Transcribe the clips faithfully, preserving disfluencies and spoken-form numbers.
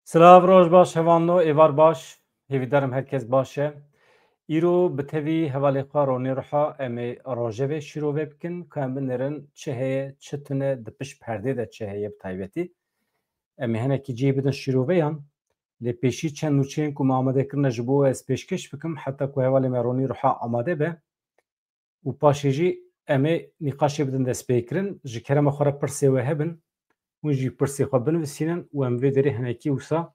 Silav, roj baş, hevalno, êvar baş. Hêvîdarim herkes baş e. Îro bi tevî hevalê xwe Ronî Ruha em ê rojevê şîrove bikin, ku em binêrin çi heye, çi tune, di pişt perdê de çi heye bi taybetî. Em ê hinekî cihê bidin şîroveyan. Lê pêşî çend nûçeyên ku me amade kirine ji bo we ez pêşkêş bikim, heta ku hevalê me Ronî Ruha amade be. Û paşê jî em ê nîqaşê bidin destpêkirin. Ji kerema xwe re pirsê we hebin, hûn jî pirsê xwe binivîsînin û em vê derê hinekî wisa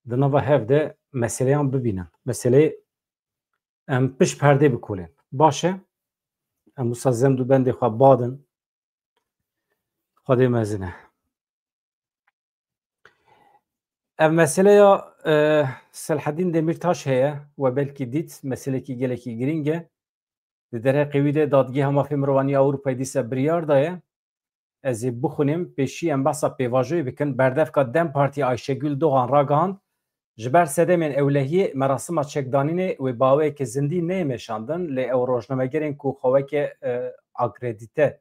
di nava hev de meseleyan bibînin. Meseleyê em pişt perdê bikolên. Baş e, em wisa zemd û bendê xwe badin. Xwedê mezin e. Ev meseleya, e, Selhedîn Demîrtaş heye, we belkî dît, meselekî gelekî girîng e. Di derheqê wî de Dadgeha Mafê Mirovan ya Ewropayê dîsa biryar daye. Ez ê bixwînim, pêşî em behsa pêvajoyê bikin. Berdevka DEM Partiyê Ayşegül Doğan ragihand, ji ber sedemên ewlehiyê merasima çekdanînê wê bi awayeke zindî neyê meşandin, lê ew rojnamegerên ku xwe weke, e, akredîte,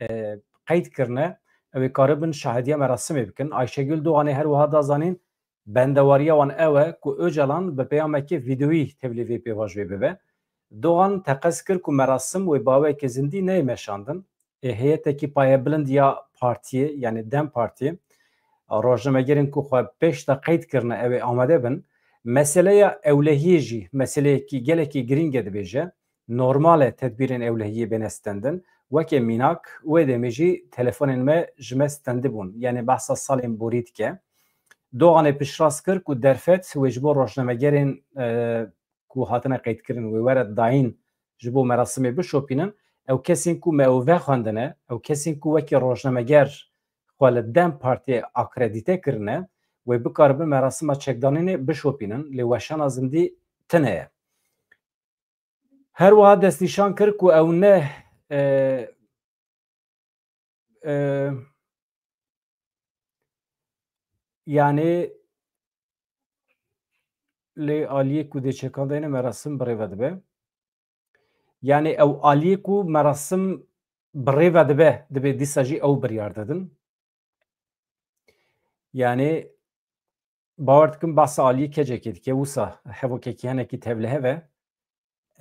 e, qeyd kirine, ew ê karibin şahediya merasimê bikin. Ayşegül Doğanê her wiha da zanîn, bendewariya wan ew e ku Ocalan bi peyameke vîdeoyî tevlî vê pêvajoyê bibe. Doğan teqez kir ku merasim wê bi awayeke zindî neyê meşandin. Ê heyetekî payebilind ya partiyê, yanî DEM Partiyê, rojnamegerên ku xwe pêş de qeyd kirine, ew ê amade bin. Meseleya ewlehiyê jî meseleyekî gelekî girîng e, dibêje. Normal e tedbîrên ewlehiyê bêne stendin. Weke mînak, wê demê jî telefonên me ji me stendibûn. Yanî behsa salên borî dike. Doğanê piştrast kir ku derfet wê ji bo rojnamegerên, e, ku hatine qeydkirin wê were dayîn ji bo merasimê bişopînin. Ew kesên ku me ew vexwendine, ew kesên ku wekî rojnameger xwe li DEM Partiyê akredîte kirine, wê bikaribin merasima çekdanînê bişopînin, lê weşana zindî tune ye. Her wiha destnîşan kir ku ew ne, e, e, yanî lê aliyê ku dê çekandayne merasim bi rê ve dibe. Yanî ew aliyê ku merasim bi rê ve dibe, dibê dîsa jî ew biryar didin. Yanî bawer dikim behsa aliyê kecekê dike, wisa hevokekî hinekî tevlihev e.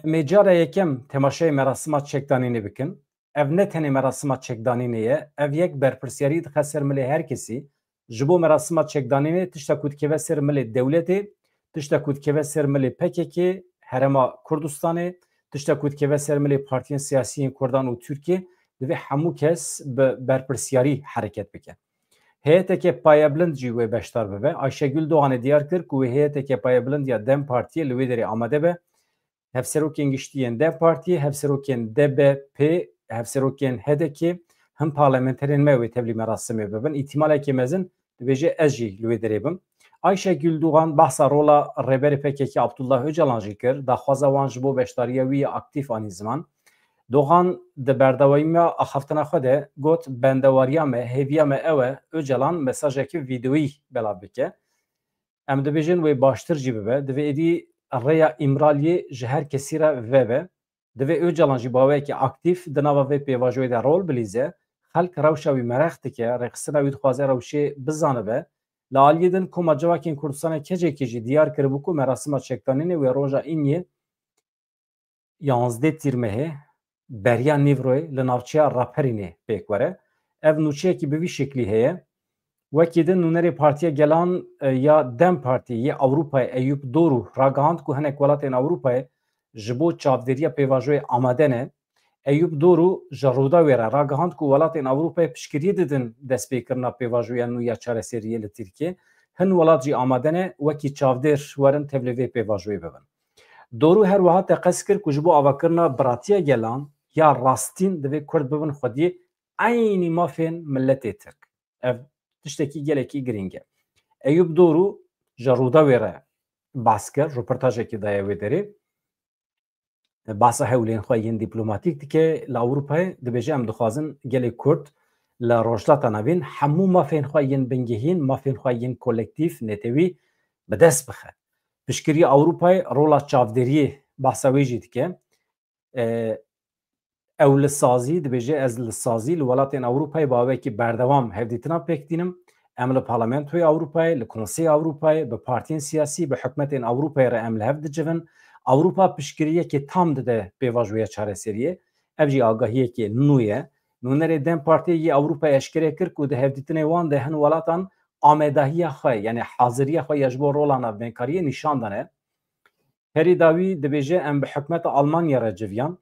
Em ê cara yekem temaşeyê merasima çekdanînê bikin. Ev ne tenê merasima çekdanînê ye, ev yek berpirsiyarî dixe ser milê her kesî. Ji bo merasima çekdanînê tişta ku dikeve ser milê dewletê, tişta ku dikeve ser milê P K K, Herêma Kurdistanê, tişta ku dikeve ser milê partiyên siyasî yên Kurdan û Tirkiyê, divê hemû kes bi berpirsiyarî hereket bike. Heyeteke payebilind jî wê beşdar bibe. Ayşegül Doğanê diyar kir ku wê heyeteke payebilind ya DEM Partiyê li wê derê amade be. Hevserokên giştî yên DEM Partiyê, hevserokên D B P, hevserokên H D K, hin parlamenterên me wê tevlî merasimê bibin. Îhtimaleke mezin dibêje ez jî li wê derê bim. Ayşegül Doğan behsa rola Rêberê P K K Abdullah Ocalan jî kir. Daxwaza wan ji bo beşdariya wî ya aktîf anî ziman. Doğan di berdewamiya axaftina xwe de got, bendewariya me, hêviya me ew e, Ocalan mesajekî vîdeoyî belav bike. Em dibêjin wê baştir jî bibe, divê êdî rêya Îmraliyê ji her kesî re vebe. Divê Ocalan jî bi awayekî aktîf di nava vê pêvajoyê de rol bilîze. Xelk rewşa wî mereq dike, rêxistina wî dixwaze rewşê bizanibe. Li aliyê din Koma Civakên Kurdistanê kecekî jî diyar kiribû ku merasima çekdanînê wê roja Îniyê yanzdeh Tîrmehê beriya nîvroyê li navçeya Raperînê pêk were. Ev nûçeyekî bi vî şeklî heye. Wekî din nûnerê Partiya Gelan, e, ya DEM Partiyê yê Ewropayê Eyûp Dorû ragihand ku hinek welatên Ewropayê ji bo çavdêriya pêvajoyê amade ne. Eyûp Dorû ji Rûdawê re ragihand ku welatên Ewropayê piştgiriyê didin destpêkirina pêvajoya nû ya çareseriyê li Tirkiyê. Hin welat jî amade ne wekî çavdêr werin tevlê vê pêvajoyê bibin. Dorû her wiha teqez kir ku ji bo avakirina biratiya gelan ya rastîn divê Kurd bibin xwediyê eynî mafên miletê Tirk. Ev tiştekî gelekî girîng e. Eyûp Dorû ji Rûdawê re behs kir, roportajekê daye wê derê. Behsa hewlên xwe yên dîplomatîk dike li Ewropayê, dibêje, em dixwazin gelê Kurd li Rojhilata Navîn hemû mafên xwe yên bingehîn, mafên xwe yên kolektîf, netewî bi dest bixe. Piştgiriya Ewropayê rola çavdêriyê behsa wê jî dike. E, ew li sazî dibêje, ez li sazî li welatên Ewropayê bi awekî berdewam hevdîtina pêk tînim. Em li Parlamentoyê Ewropayê, li Konseyê Ewropayê, bi partiyên siyasî, bi hikûmetên Ewropayê re em li hev dicivin. Ewropa piştgiriyekê tam dide pêvajoya çareseriyê. Ev jî agahiyekê nû ye. Nûnerê DEM Partiyê yê Ewropayê eşkere kir ku di hevdîtinê wan de hin welatan amedahiya xwe, yanî haziriya xwe ya ji bo rola navbênkariyê nîşan dane. Herî dawî dibêje, em bi hikûmeta Almanya re civiyan.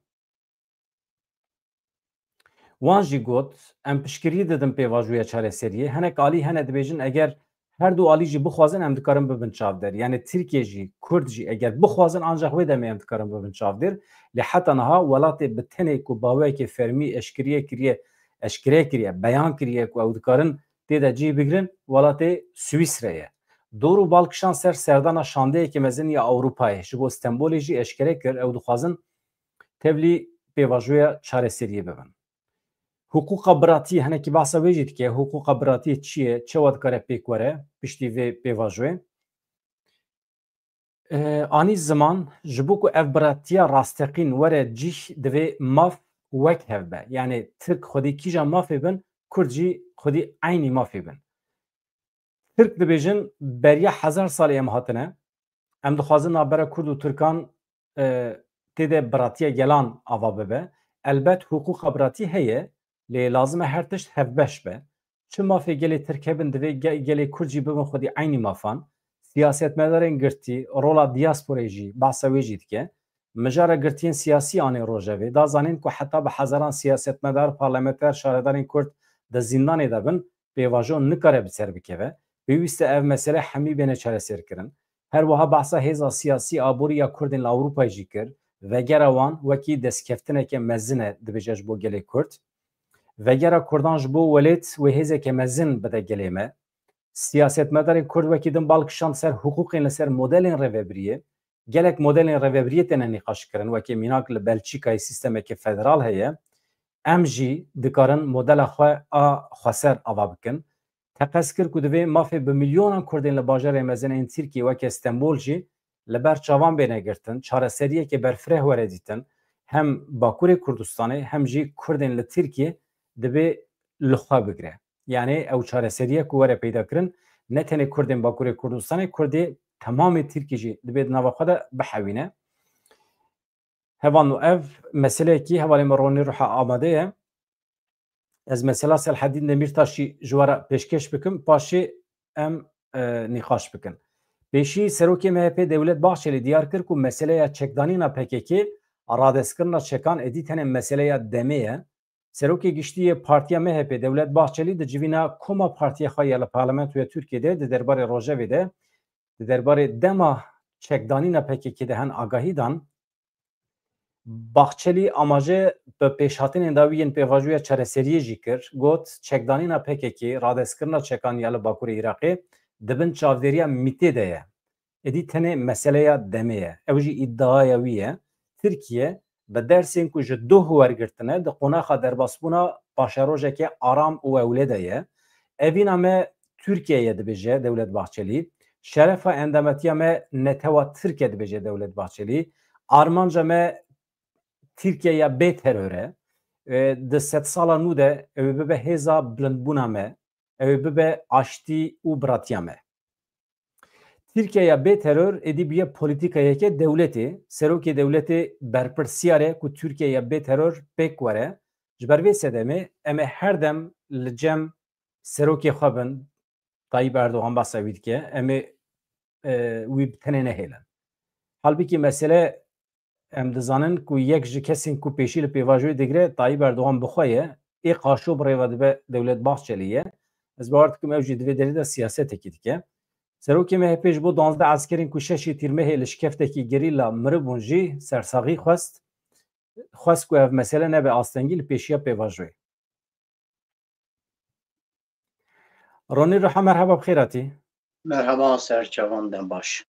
Wan jî got, em piştgirî didin pêvajoya çareseriyê. Hinek alî hene dibêjin, eger her du alî jî bixwazin, em dikarin bibin çavdêr. Yanî Tirkiye jî, Kurd jî, eger bixwazin, ancaq wê demê em dikarin bibin çavdêr. Lê heta niha welatê bi tenê ku baweyekê fermî eşkeriye kiriye, eşkere kiriye, beyan kiriye ku ew dikarin tê de cih bigrin, welatê Swîsre ye. Dor û bal kişand ser serdana şandeyeke mezin ya Ewropayê. Ji bo Stenbolê jî eşkere kir, ew dixwazin tevlî pêvajoya çareseriyê bibin. Hiqûqa biratiyê, hinekî behsa wê jî dike. Hiqûqa biratiyê çi ye? Çawa dikare pêk were piştî vê pêvajoyê? E, anî ziman, ji bo ku ev biratiya rasteqîn were cih, divê maf wek hev be. Yanî Tirk xwedî kîja mafê bin, Kurd jî xwedî eynî mafê bin. Tirk dibêjin, beriya hezar salê em hatine. Em dixwazin navbera Kurd û Tirkan, e, tê de biratiya gelan ava bibe. Elbet hiqûqa biratî heye, lê lazim e her tişt hevbeş be. Çi mafê gelê Tirk hebin, divê ge-, gelê Kurd jî bibin xwedî eynî mafan. Siyasetmedarên girtî, rola diasporayê jî, behsa wê jî dike. Mijara girtiyên siyasî anê rojevê, da zanîn ku heta bi hezaran siyasetmedar, parlamenter, şaredarên Kurd di zîndanê de bin, pêvajo nikare bi ser bikeve. Pêwîst e ev mesele hemî bêne çareserkirin. Her wiha behsa hêza siyasî aborî ya Kurdên li Ewropayê jî kir. Vegera wan wekî destkeftineke mezin e, dibêje ji bo gelê Kurd. Vegera Kurdan ji bo welêt wê hêzeke mezin bide gelê me. Siyasetmedarên Kurd wekî din bal kişand ser hiqûqên li ser modelên rêvebiriyê. Gelek modelên rêvebiriyê têne nîqaşkirin, wekî mînak li Belçîkayê sîstemeke federal heye. Em jî dikarin modela xwe a xweser ava bikin. Teqez kir ku divê mafê bi milyonan Kurdên li bajarê mezin ên Tirkiyê weke Stenbol jî li ber çavan bêne girtin, çareseriyeke berfireh were dîtin, hem Bakurê Kurdistanê hem jî Kurdên li Tirkiyê divê li xwe bigire. Yanî ew çareseriye ku were peyda kirin, ne tenê Kurdên Bakurê Kurdistanê, Kurdê temamê Tirkî jî divê di nava xwe de bihewîne. Hevalno, ev meseleyekî hevalê me Ronî Ruha amade ye. Ez mesela Selhedîn Demîrtaşî ji we re pêşkêş bikim, paşê em, e, nîqaş bikin. Pêşî serokê M H P Dewlet Bahçelî diyar kir ku meseleya çekdanîna P K K, radestkirina çekan êdî tenê meseleya demê ye. Serokê Giştî yê Partiya M H P Dewlet Bahçelî di civîna koma partiya xwe ya li Parlamentoya Tirkiyê de di derbarê rojevê de, di derbarê dema çekdanîna P K K de hin agahî dan. Bahçelî amaje bi pêşhatinên dawî yên pêvajoya çareseriyê jî kir. Got, çekdanîna P K K, radestkirina çekan ya li Bakurê Iraqê di bin çavdêriya MÎT'ê de ye. Êdî tenê meseleya demê ye. Ew jî îdiaya wî ye. Tirkiye bi dersên ku ji doh wergirtine di qonaxa derbasbûna paşerojeke aram û ewle de ye. Evîna me Tirkiye ye, dibêje Dewlet Bahçelî. Şerefa endametiya me netewa Tirk e, dibêje Dewlet Bahçelî. Armanca me Tirkiyeya bê teror e. E, di sedsala nû de ew ê bibe hêza bilindbûna me, ew ê bibe aştî û biratiya me. Tirkiyeya bê teror êdî bûye polîtîkayeke dewletê. Serokê dewletê berpirsiyar e ku Tirkiyeya bê teror pêk were. Ji ber vê sedemê em ê her dem li cem serokê xwe bin. Tayyip Erdogan behsa wî dike. Em ê, e, wî bi tenê nehêlin. Halbikî mesele, em dizanin ku yek ji kesên ku pêşî li pêvajoyê digire Tayyip Erdogan bi xwe ye. Ê qaşo bi rê ve dibe Dewlet Bahçelî ye. Ez bawer dikim ew jî di vê derê de siyasetekî dike. Serokê M H P ji bo duwazdeh eskerên ku şeşê Tîrmehê li şikeftekî gerîla miribûn jî sersaxî xwest. Xwest ku ev mesele nebe astengî li pêşiya pêvajoyê. Ronî Ruha, merhaba, bi xêr hatî. Merhaba, ser çavan, dem baş.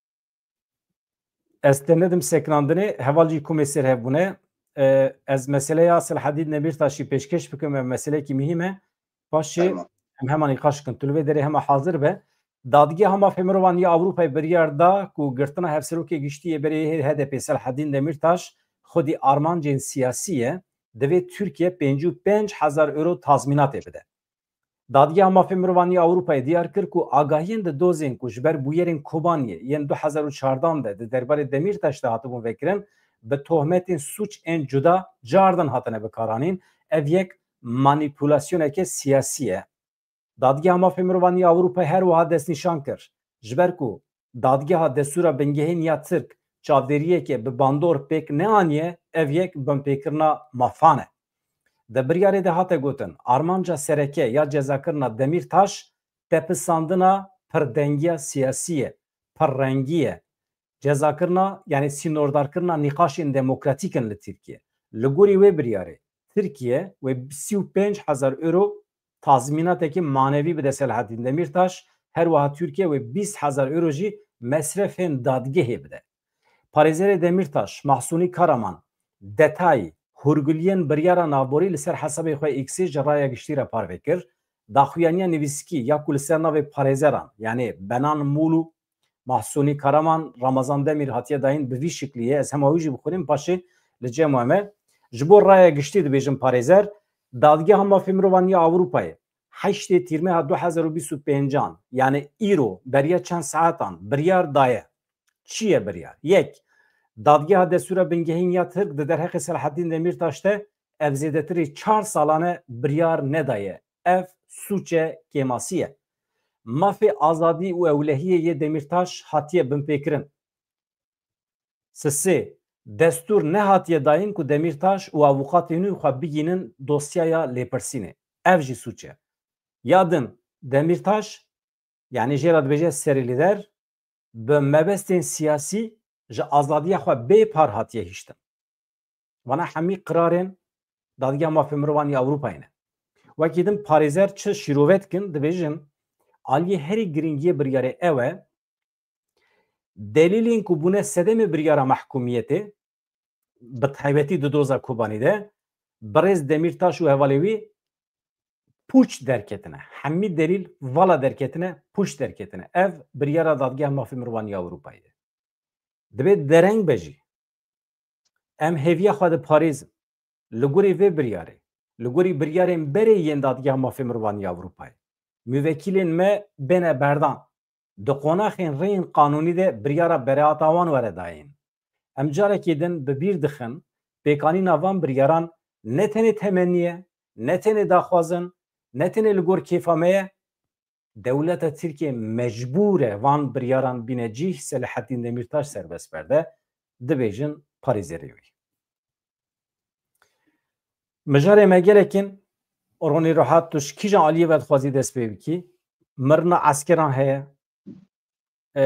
Ez te nedim sekinandinê, heval jî komê ser hev bûne. E, ez meseleya Selhedîn Demîrtaşî pêşkêş bikim, ev meseleyekî muhîm e. Paşê Fermo. Em hema nîqaş bikin. Tu li vê derê hema hazir be. Dadgeha Mafê Mirovan ya Ewropayê biryar da ku girtina Hevserokê Giştî yê berê yê H D P Selhedîn Demîrtaş xwedî armancên siyasî ye, divê Tirkiye pêncî û pênc hezar euro tazmînatê bide. Dadgeha Mafê Mirovan ya Ewropayê diyar kir ku agahiyên di dozên ku ji ber bûyerên Kobaniyê yên du hezar û çardan de di derbarê Demîrtaş de hatibûn vekirin, bi tohmetên sûc ên cuda cardin hatine bikaranîn. Ev yek manîpulasyoneke siyasî ye. Dadgeha Mafê Mirovan ya Ewropayê her wiha destnîşan kir, ji ber ku dadgeha destûra bingehîn ya Tirk çavdêriyeke bi bandor pêk neaniye, ev yek binpêkirina mafan e. Di biryarê de hate gotin, armanca sereke ya cezakirina Demîrtaş tepisandina pirdengiya siyasî ye, pirrengî ye. Cezakirina, yanî sînordarkirina nîqaşên demokratîk in li Tirkiye. Li gorî wê biryarê, Tirkiye wê sî û pênc hezar euro tazmînatekî manevî bide Selahaddîn Demîrtaş, her wiha Tirkiye wê bîst hezar euro jî mesrefên dadgehê bide. Parêzerê Demîrtaş, Mahsûnî Karaman, detayî, hûrguliyên biryara navborî li ser hesabê xwe X-ê ji raya giştî re parve kir. Daxuyaniya nivîskî ya ku li ser navê parêzeran, yanî Benan Mûl û Mahsûnî Karaman, Ramazan Demîr hatiye dayîn, bi vî şiklî ye. Ez hema wî jî bixwînim, paşê li cem we me. Ji bo raya giştî dibêjim parêzer, Dadgeha Mafê Mirovan ya Ewropayê heştê Tîrmeha du hezar û bîst û pêncan, yanî îro, beriya çend saetan biryar daye. Çi ye biryar? Yek, Dadgeha Destûra Bingehîn ya Tirk di derheqê Selahaddîn Demîrtaş de ev zêdetirî çar salan e biryar nedaye. Ev sûce kêmasî ye. Mafê azadî û ewlehiyê yê Demîrtaş hatiye binpêkirin. Sisê, destûr nehatiye dayîn ku Demîrtaş û avûkatên wî xwe bigînin dosyaya lêpirsînê. Ev jî sûc e. Ya din, Demîrtaş, yanî jê re dibêje serî lîder, bi mebestên siyasî ji azadiya xwe bê par hatiye hiştin. Vana hemî qirarên Dadgeha Mafê Mirovan ya Ewropayê ne. Wekî din parêzer çi şîrove dikin, dibêjin, aliyê herî giringiyê biryarê ew e, delîlên ku bûne sedemê biryara mehkûmiyetê, bi taybetî di doza Kobanî de, birêz Demîrtaş û hevalê wî pûç derketine. Hemî delîl vala derketine, pûç derketine. Ev biryara Dadgeha Mafê Mirovan ya Ewropayê ye. Dibê dereng be jî. Em hêviya xwe diparêzin. Li gorî vê biryarê, li gorî biryarên berê yên Dadgeha Mafê Mirovan ya Ewropayê, mûvekîlên me bêne berdan. Di qonaxên rêyên qanûnî de biryara bereata wan were dayîn. Em carekê din bi bîr dixin, pêkanîna van biryaran ne tenê temennî ye, ne tenê daxwazin, ne tenê li gor kêfa me ye, dewleta Tirkiye mecbûr e van biryaran bîne cîh, Selahaddîn Demîrtaş serbest berde, dibêjin parêzerê wî. Mijarê me gelek in, Ronî Rohat, tu ji kîjan aliyê ve dixwazî dest pê bikî? Mirina eskeran heye, e,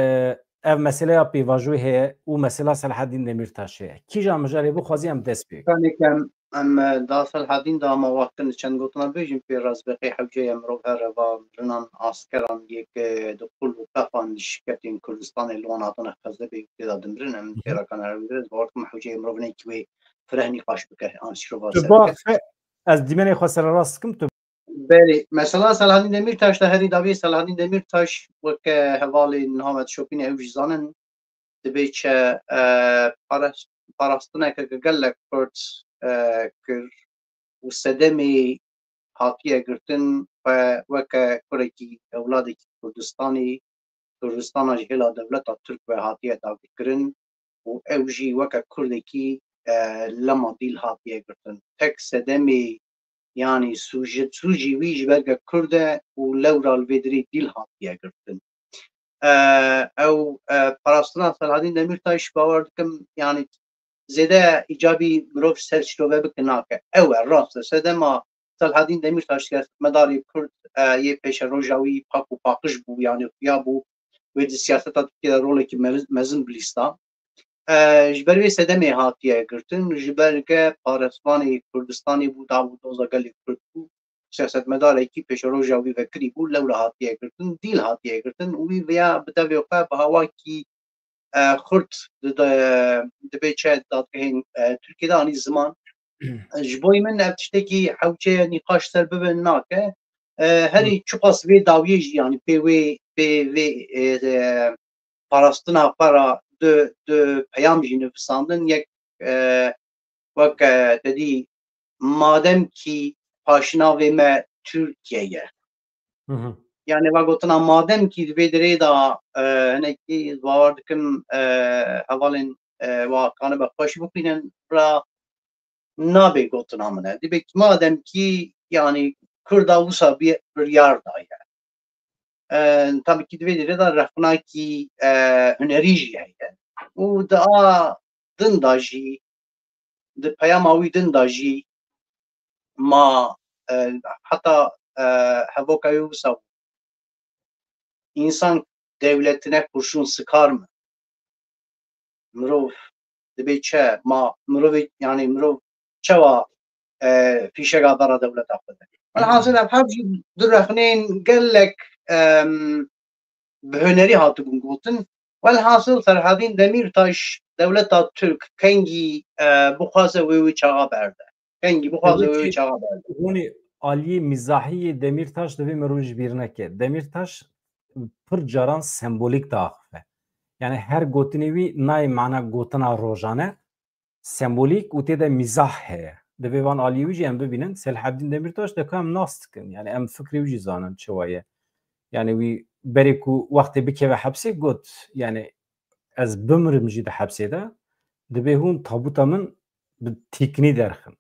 ev meseleya pêvajoyê heye û mesela Selahaddîn Demîrtaş heye. Kîjan mijarê bixwazî em dest pê bikin? Kanê kem em, e, da Selahaddîn da ma wextin çend gotina bêjin pê rastbeqê hewceye mirov here va mirinan askeran yek, e, di qul û qefan şiketên Kurdistanê li wan hatine xezebê tê de dimirin, em têra kan herwî de ez bawer dikim hewceye mirov nekî wê fireh nîqaş bike an şirova ser bike. Baxe, ez dîmenê xwe sererast dikim, tu Belê, mesela Selahaddîn Demîrtaş de herî dawî Selahaddîn Demîrtaş weke hevalên niha me dişopîne ew jî zanin, dibê çi, e, paras-, parastineke gelek Kurd, e, kir û sedemê hatiye girtin, xwe weke kurekî ewladekî Kurdistanî, Kurdistana ji hêla dewleta Tirk ve hatiye dagirkirin û ew jî weke Kurdekî, e, lema dîl hatiye girtin. Tek sedemê, yanî sûje-, sûcî wî ji ber ke Kurd e û lewra li vê dirê dîl hatiye girtin. E, ew, e, parastina Selahaddîn Demîrtaş bawer dikim, yanî zêde îcabî mirov ser şirove bike nake. Ew e, rast e. Sedema Selahaddîn Demîrtaş siyasetmedarê Kurd, e, yê pêşerojawî pak û paqij bû, yanî xuya bû. Wê di siyaseta Tirkiyê de rolekî meriz-, mezin bilîsta. E, ji ber wê sedemê hatiye girtin, ji ber ke parestvanê Kurdistanê bû, da bû doza gelê Kurd bû. Siyasetmedarekî pêşeroja wî vekirî bû, lewra hatiye girtin, dîl hatiye girtin û wî viya bi devê xwe bi hawakî, e, xurt di, di, dibê çi dadgehên, e, Tirkiyê de anî ziman. Ji bo min ev tiştekî hewce ye, nîqaş ser bibe nake. E, herî çiqas vê dawiyê jî, yanî pê wê, pê vê, e, e, parastina xwe re du, du peyam jî nivîsandin. Yek, e, weke te dî, madem kî paşnavê me Tirkiye ye, Yani va gotina madem kî di vê dirê de, e, hinekî bawer dikim, e, hevalên, e, wa kanibe xweş bixwînin, ra nabê gotina min e. Dibê ki madem kî, yani, Kurda wisa bi-, biryar daye. E, tabii ki di vê dirê de rexnakî, e, hunerî jî heye. Û di a din de jî, di peyama wî din de jî ma, e, heta, e, hevoka wî wisa bû. Însan dewletine kurşun sıkar mı? Mirov dibê çi? Ma mirovê, yani mirov çawa, e, fîşeka bera dewleta xwe de? Welhasil ev hev jî du rexnên gelek, em, bi hunerî hatibûn gotin. Welhasil Serhedîn Demîrtaş dewleta Tirk kengî, e, bixwaze wê wê çaxa berde. Kengî bixwaze wê wê çaxa berde. Ronî, aliyê mîzahî yê Demîrtaş divê mirov ji bîr neke. Demîrtaş pir caran sembolîk diaxife. Yani her gotinê wî nayê mana gotina rojane, sembolîk û tê de mîzah heye. Divê van aliyê wî jî em bibînin. Selhedîn Demîrtaş de ku em nas dikin. Yani em fikrê wî jî zanin çi wa ye. Yani wî berê ku wextê bikeve hepsê got, yani ez bimirim jî di hepsê de, divê hûn tabuta min bi tîknî derxin.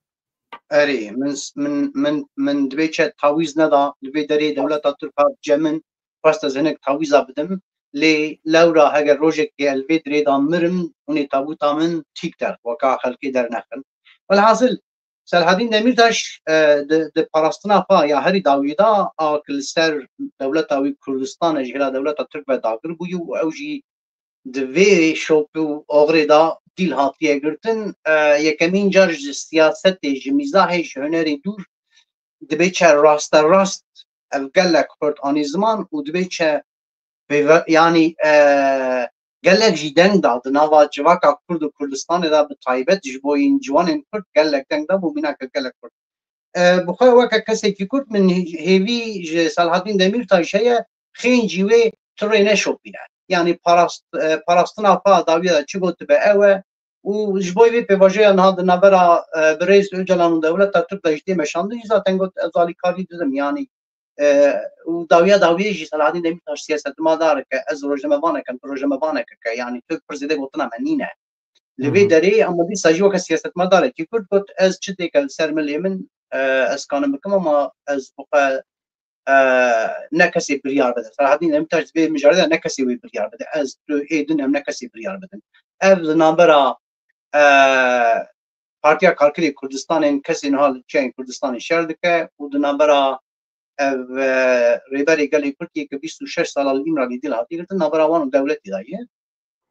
Erê, min, min, min, min divê çi tawîz neda, divê derê dewleta Tirk hat cem min, xwest ez hinek tawîza bidim. Lê lewra heger rojekê ez li vê dirê de mirim, hûn ê tabuta min tîk derxin, weka xelkê dernexin. Welhasil, Selhedîn Demîrtaş, e, di, di parastina xwe ya herî dawî de a ku li ser dewleta wî Kurdistan e ji hêla dewleta Tirk ve dagir bûye û ew jî di vê şopî û oxirê de dîl hatiye girtin. E, yekemîn car ji siyasetê, ji mîzahê, ji hunerê dûr dibê çi rasterast ev gelek xurt anî ziman û dibê çi pêve-, yanî, e, gelek jî deng da di nava civaka Kurd û Kurdistanê de bi taybet ji bo yên ciwanên Kurd gelek deng da bo mînake gelek Kurd. E, bi xwe weke kesekî Kurd min hê-, hêvî ji Selhedîn Demîrtaş heye, xêncî wê tu rê neşopîne. Yanî parast-, e, parastina xwe dawiya de çi gotibe ew e û ji bo vê pêvajoya niha di navbera, e, birêz Ocalan û dewleta Tirk de jî tê meşandin jî zaten got ez alîkarî didim. Yanî e, û dawiya dawiyê jî Selahattin Demirtaş siyasetmadarek e, ez rojnamevanek im, tu rojnamevanek e, yanî tu pir zêde gotina me nîne. Li vê derê ama dîsa jî weke siyasetmadarek jî Kurd got, ez çi têke li ser milê min, e, ez kanim bikim ama ez bi xwe, e, ne kesê biryar bide. Selahattin Demirtaş di vê mijarê de ne kesê wê biryar bide. Ez, tu, ê din em ne kesê biryar bidin. Ev li navbera, e, Partiya Karkerê Kurdistanê kesê niha li çiyayên Kurdistanê şer dike û di navbera ev, e, Rêberê Gelê Kurd yê ke bîst û şeş sala li Îmralî dîl hatiye girtin, navbera wan û dewletê de ye.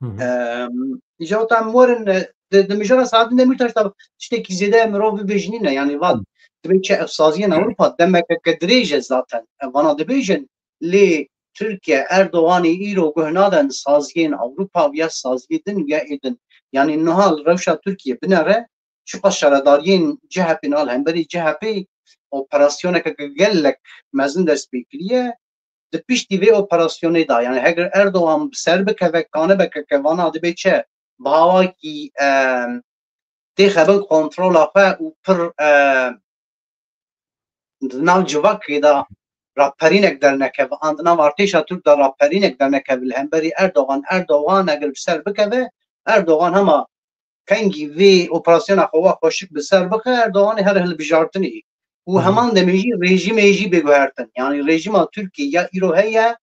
Em, îca wata em werin, e, di, di mijara Selahattin Demirtaş de tiştekî zêde mirov bibêjinîne, yanî vat, dibê çi ev saziyên Ewropa demeke ke dirêj e zaten. Ev vana dibêjin, lê Tirkiye, Erdoganî îro guh nadin saziyên Ewropa û ya saziyê din û ya ê din. Yanî niha li rewşa Tirkiye binere, çiqas şaredariyên C H P niha li hemberî C H P operasyoneke gelek mezin dest pê kiriye. Di piştî vê operasyonê de, yani heger Erdogan bi ser bikeve, kanibe ke kevana dibe çi, bi hawakî, em, têxe bin kontrola xwe û pir, em, di nav civakê de raperînek dernekeve, an di nav artêşa Tirk de raperînek dernekeve li hemberî Erdogan. Erdogan eger bi ser bikeve, Erdogan hema kengî vê operasyona xwe wa xweşik bi ser bixe, Erdoganê here hilbijartinê. Û Hı hı. heman demê jî rejîmê jî bê guhertin. Yani rejîma Tirkiyê ya îro heye,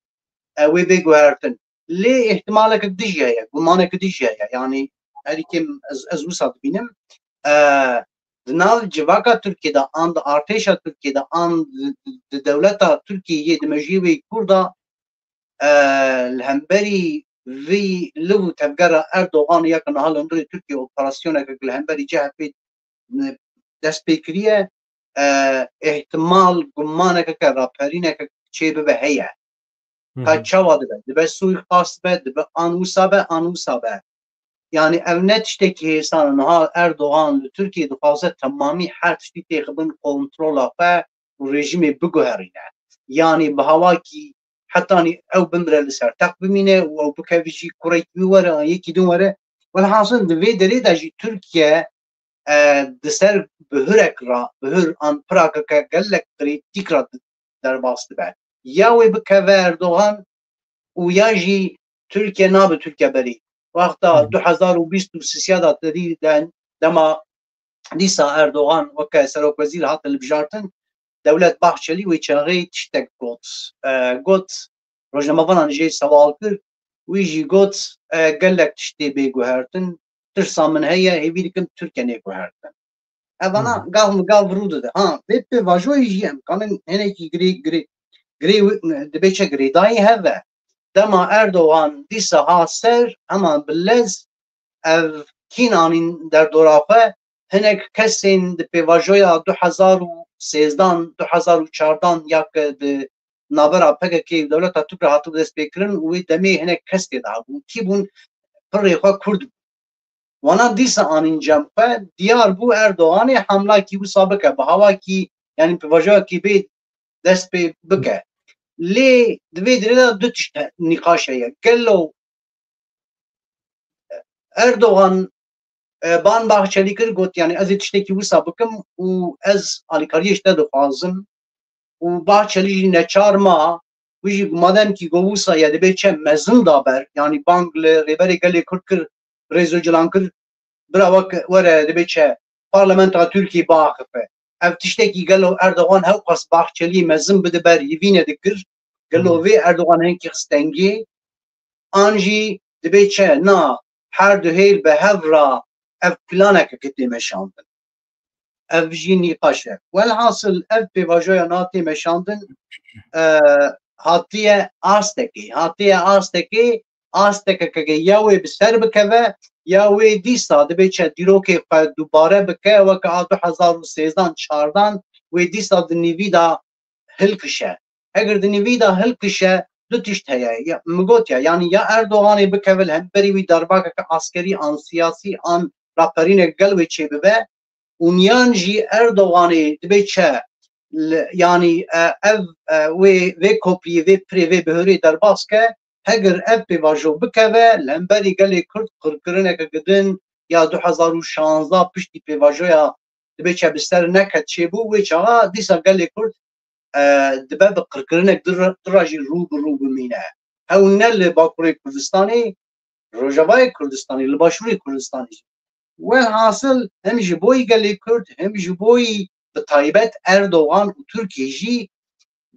e, wê bê guhertin. Lê ihtimaleke dijî heye, gumaneke dijî heye. Yani herî kêm ez, ez wisa dibînim. E, di nav civaka Tirkiyê de, an di artêşa Tirkiyê de, an di, di, di dewleta Tirkiyê yê di mejiyê wê Kurda, e, li hemberî vî liv û tevgera Erdogan ya ku niha li hundirê Tirkiyê operasyoneke li hemberî C H P dest pê kiriye, e, ihtimal, gumaneke ke raperîneke çê bibe heye. Hı Ka hı. çawa dibe? Dibe suîqast be, dibe an wisa be, an wisa be. Yani ev ne tiştekî hêsan e. Niha Erdogan li Tirkiyê dixwaze temamî her tiştî têxibin kontrola xwe û rejîmê biguherîne. Yani bi hawakî hetanî ew bimire li ser text bimîne û ew bikeve jî kurekî wî were, an yekî din were. Welhasil di vê derê de jî Tirkiye, e, di ser bihurek re, bihur an pirake ke gelek krîtîk re derbas dibe. ya wê bikeve Erdogan û ya jî Tirkiye nabe Tirkiye berî. Wexta du hezar û bîst û sisya de derî den dema dîsa Erdogan weke serokwezîr hate hilbijartin, Dewlet Bahçelî wê çaxê tiştek got. E, got, rojnamevanan jê sewal kir, wî jî got, e, gelek tiştê bê guhertin, tirsa min heye, hêvî dikim Tirkiye nê guhertin. Evana gav mi gav rû dide. Ha, vê pêvajoyê jî em kanin hinekî girê, girê, girê, dibe çi girêdayî heve. Dema Erdogan dîsa ha ser, heman bi lez ev kîn anîn derdora xwe, hinek kesên di pêvajoya du hezar û sêzdan, du hezar û çardan ya ke di navbera P K K û dewleta Tirk re hatibû destpêkirin û wê demê hinek kes tê de hebûn. Kî bûn? Pirê xwe Kurd bûn. Wana dîsa anîn cem xwe, diyar bû Erdoganê hemlakî wisa bike, bi hawakî, yanî pêvajoyekî bê dest pê bike. Lê di vê dirê de du tişt he-, nîqaş heye. Gelo Erdogan, e, ban Bahçelî kir, got, yanî ez ê tiştekî wisa bikim û ez alîkariyê ji te dixwazim. Û Bahçelî jî neçar ma, wî jî madem kî got wisa ye, dibê çi mezin da ber, yanî bang li Rêberê Gelê Kurd kir, Rêzo Cilan kir, bira wek were dibê çi parlamentoya Tirkiyê biaxife. Ev tiştekî gelo Erdogan hewqas Bahçelî mezin bide ber, yivîne dikir, gelo vê Erdogan hinkî xist tengê, an jî dibê çi na her du hêl bi hev re ev planekeke tê meşandin. Ev jî nîqaş e. Welhasil ev pêvajoya na tê meşandin, e, hatiye astekê, hatiye astekê, astekeke ya wê bi ser bikeve, ya wê dîsa dibê çi dîrokê xwe dubare bike, weke a du hezar û sêzdan çardan wê dîsa di nîvî de hilkişe. Eger di nîvî de hilkişe, du tişt heye. Ya, min got ya, yanî ya Erdoganê bikeve li hemberî wî derbakeke askerî an siyasî an raperînek gel wê çêbibe û niyan jî Erdoganê dibê çi li, yanî, e, ev, e, wê, vê kopriyê, vê pirê, vê bihurê derbas ke, heger ev pêvajo bikeve, li hemberî gelê Kurd qirkirineke gidin ya du hezar û şanzda piştî pêvajoya dibê çi bi ser neket çêbû, wê çaxa dîsa gelê Kurd, e, dibe bi qirkirinek du re-, du re jî rû bi rû bimîne. Hew ne li Bakurê Kurdistanê, Rojavayê Kurdistanê, li Başûrê Kurdistanê jî. Welhasil him ji bo yî gelê Kurd, him ji bo yî bi taybet Erdogan û Tirkiyê jî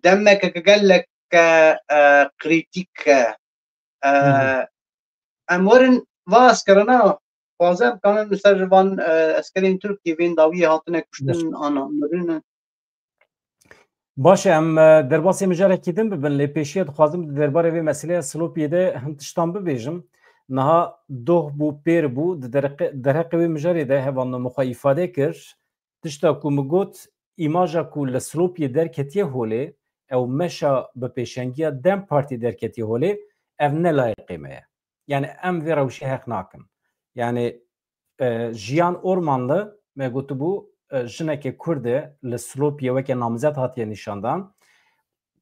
demeke gelek, e, krîtîk e. E, em werin va eskerana, xwazem kanin li ser van, e, eskerên Tirkiyê bên dawiyê hatine kuştin, ana, mirine. Baş e, em, e, derbasê mijarekî din bibin, lê pêşiya dixwazim di derbarê vê meselêya Silopiyê de hin tiştan bibêjim. Niha doh bû, pêr bû, di derqe-, derheqê wê mijarê de hevalno min xwe îfade kir. Tişta ku min got, îmaja ku li Silopiyê derketiye holê, ew meşa bi pêşengiya DEM Partî derketiye holê, ev ne layiqê me ye. Yani em vê rewşê heq nakin. Yani, e, Jiyan Ormanlı, me gotibû, e, jinekê Kurd e, li Silopiyê weke namizet hatiye nîşandan.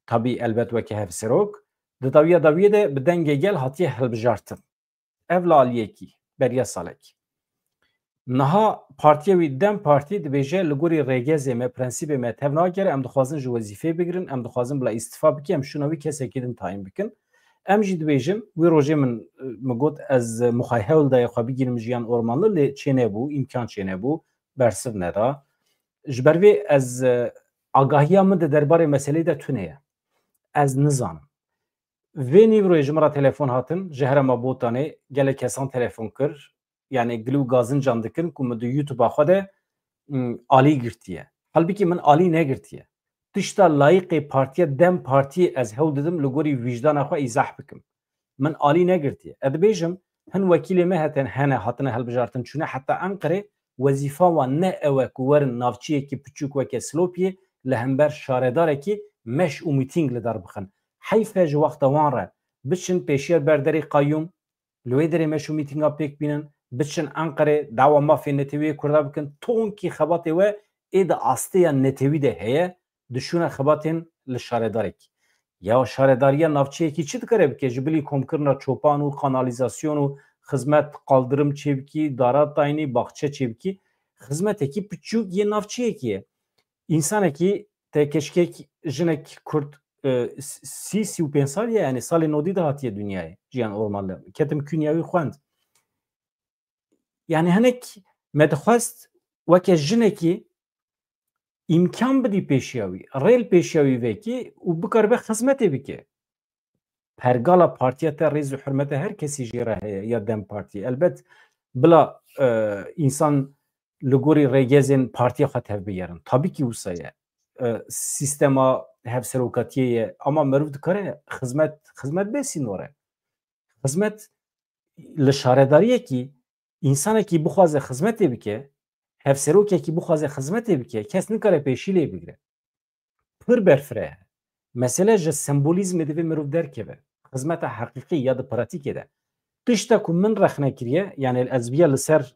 Tabî elbet weke hevserok. Di dawiya dawiyê de bi dengê gel hatiye hilbijartin. Ev li aliyekî, beriya salekî. Niha partiya wî DEM Partî dibêje, li gorî rêgezê me, prensîbê me tev nagere, em dixwazin ji wezîfeyê bigirin, em dixwazin bila îstifa bike, em şûna wî kesekî din tayîn bikin. Em jî dibêjin, wî rojê min, min got, ez mixwe hewl dayê xwe bigînim Jiyan Ormanlı, lê çênebû, îmkan çênebû, bersiv neda. Ji ber vê ez, agahiya min di derbarê meselê de tune ye. Ez nizanim. Vê nîvroyê ji min re telefon hatin, ji herêma Botanê gelek kesan telefon kir. Yani gil û gazincan dikin ku min di YouTube-a xwe de, m, alî girtiye. Halbikî min alî negirtiye. Tişta layiqê partiya DEM Partiyê ez hewl didim li gorî wîjdana xwe îzah bikim. Min alî negirtiye. Ez dibêjim, hin wekîlê me heten hene hatine hilbijartin çûne heta Enqerê, wezîfa wan ne ew e ku werin navçiyekî piçûk weke Silopiyê li hember şaredarekî meş û mîtîng li dar bixin. Heyf e ji wexta wan re biçin pêşiya ber derê qayûm, li wê derê meş û mîtînga pêk bînin, biçin Enqerê, dawa mafê netewî yê Kurda bikin, tonkî xebatê we ê di asteya netewî de heye, dişûne xebatên li şaredarekî. Ya şaredariya navçeyekî çi dikare bike? Ji bilî komkirina çopan û kanalîzasyon û xizmet, qaldirim çêbikî, dara taynî, baxçe çêbikî, xizmetekî piçûk yê navçeyekî ye. Însanekî te keşkek jinek Kurd e, s-, sî, sî û pênc sal ye, yani salê nodî de hatiye dinyayê, Jiyan Ormanlı. Ketim künyeya wî xwend. Yani hinek me dixwest weke jinekî îmkan bidî pêşiya wî, rê li pêşiya wî vekî û bikaribe xizmetê bike. Pergala partiya te rêz û hurmeta her kesî jê re heye ya DEM Partî. Elbet bila, e, însan li gorî rêgezên partiya xwe tevbigerin. Tabî kî wisa ye. E, sîstema hevserokatiyê ye. Ama meriv dikare xizmet, xizmet bê sînor e. Xizmet li şaredariyekî, însanekî bixwaze xizmetê bike, hevserokekî bixwaze xizmetê bike, kes nikare pêşî lê bigire. Pir berfireh e. Mesele ji sembolîzmê divê mirov derkeve. Xizmeta heqîqî ya di pratîkê de. Tişta ku min rexne kiriye, yani ez viya li ser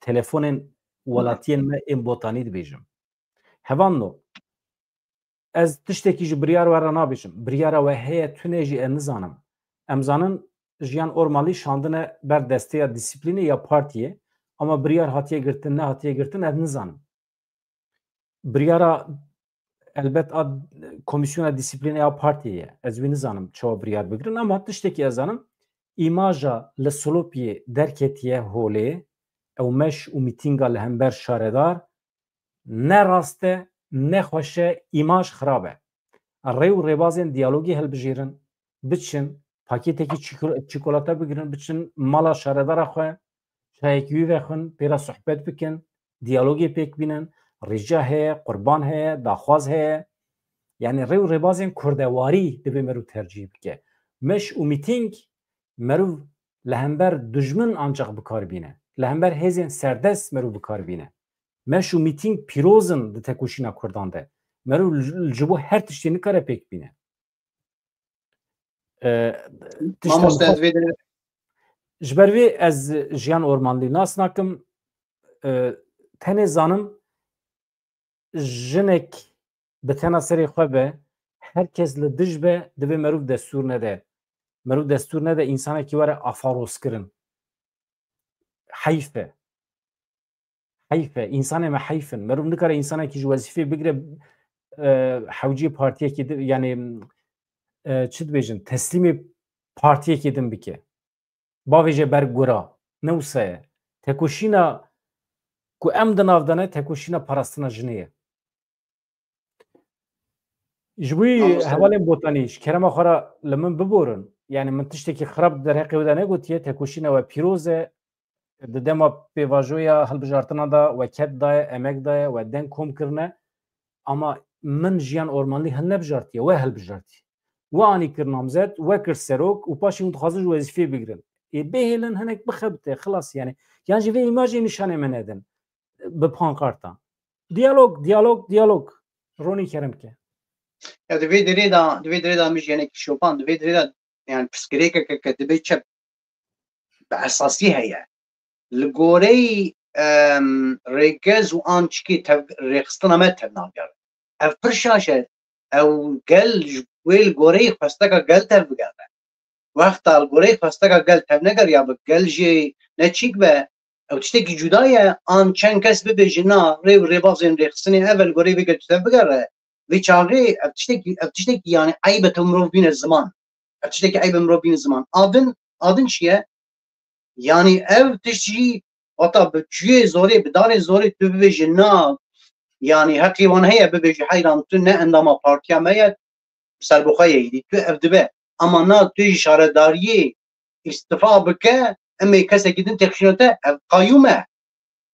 telefonên welatiyên me ên botanî dibêjim. Hevalno, ez tiştekî ji biryar we re nabêjim. Biryara we heye tune jî ez nizanim. Em zanin Jiyan Ormanlî şandine ber desteya disiplînê ya partiyê, ama biryar hatiye girtin, nehatiye girtin, ez nizanim. Biryara elbet a komîsyona disiplînê ya partiyê ye. Ez wî nizanim çawa biryar bigirin, ama tiştekî ez zanim, îmaja li Silopiyê derketiye holê, ew meş û mîtînga li hember şaredar ne rast e, ne xweş e, îmaj xirab e. Rê û rêbazên diyalogê hilbijêrin, biçin, pakêtekî çîko-, çîkolata bigirin, biçin mala şaredara xwe, çayekî wî vexwin, pê re sohbet bikin, diyalogê pêk bînin, rica heye, qurban heye, daxwaz heye. Yani rê û rêbazên kurdewarî divê meriv tercîh bike. Meş û mîtîng meriv li hember dijmin ancax bi kar bîne. Li hember hêzên serdest meriv bi kar bîne. Meş û mîtîng pîroz in di tekoşîna Kurdan de. Meriv li, ji bo her tiştî nikare pêk bîne. E, tişta Mamoste, ez vê derê Ji ber vê ez Jiyan Ormanlî nas nakim. E, tenê zanim jinek bi tena serê xwe be, her kes li dij be, divê meriv destûr nede. Meriv destûr nede însanekî were afaroz kirin. Heyf e. Heyf e. Însanê me heyf in. Meriv nikare însanekî ji wezîfê bigire, e, hewcî partiyekî din, yani, e, çi dibêjin, teslîmê partiyekî din bike. Bavêje ber gura. Ne wisa ye. Tekoşîna ku em di nav de ne, tekoşîna parastina jinê ye. Ji bo Mamoste. Hevalên Botanî, ji kerema xwe re li min biborin. Yani min tiştekî xirab di derheqê wê de negotiye. Tekoşîna we pîroz e. Di dema pêvajoya hilbijartina de we ked daye, emek daye, we deng kom kirine. Ama min Jiyan Ormanlî hilnebijartiye, we hilbijartiye. We anî kir namzet, we kir serok û paşê hûn dixwazin ji wezîfê bigirin. Ê bihêlin hinek bixebite, xilas yani. Yan jî vê îmajê nîşanê me nedin bi pankartan. Diyalog, diyalog, diyalog. Ronî kerem ke. Ya di vê derê de, di vê derê de min jî hinekî şopan, di vê derê de yani pirsgirêkeke ke dibe çi bi esasî heye. Li goreyî, em, rêgez û an çikê tev-, rêxistina me tevnagere. Ev pir şaş e. Ew gel ji wê li goreyî xwesteka gel tevbigere. Wexta li goreyî xwesteka gel tevnegeriyabe, gel jê ne çîk be, ew tiştekî cuda ye, an çend kes bibêjin, na, rê û rêbazên rêxistinê ev e, li goreyî vê gel tevbigere. Vê çaxê ev tiştekî, ev tiştekî yani eyb e tu mirov bîne ziman. Ev tiştekî eyb e mirov bîne ziman. A din, a din çi ye? Yani ev tişt jî wata bi çûyê zorê, bi darê zorê tu bibêjî na, yani heqî wan heye bibêjî heyran tu ne endama partiya me ye, serbixwe ye îdî tu ev dibe. Ama na tu jî şaredariyê îstifa bike, em ê kesekî din têxişîne te, ev qayûm e.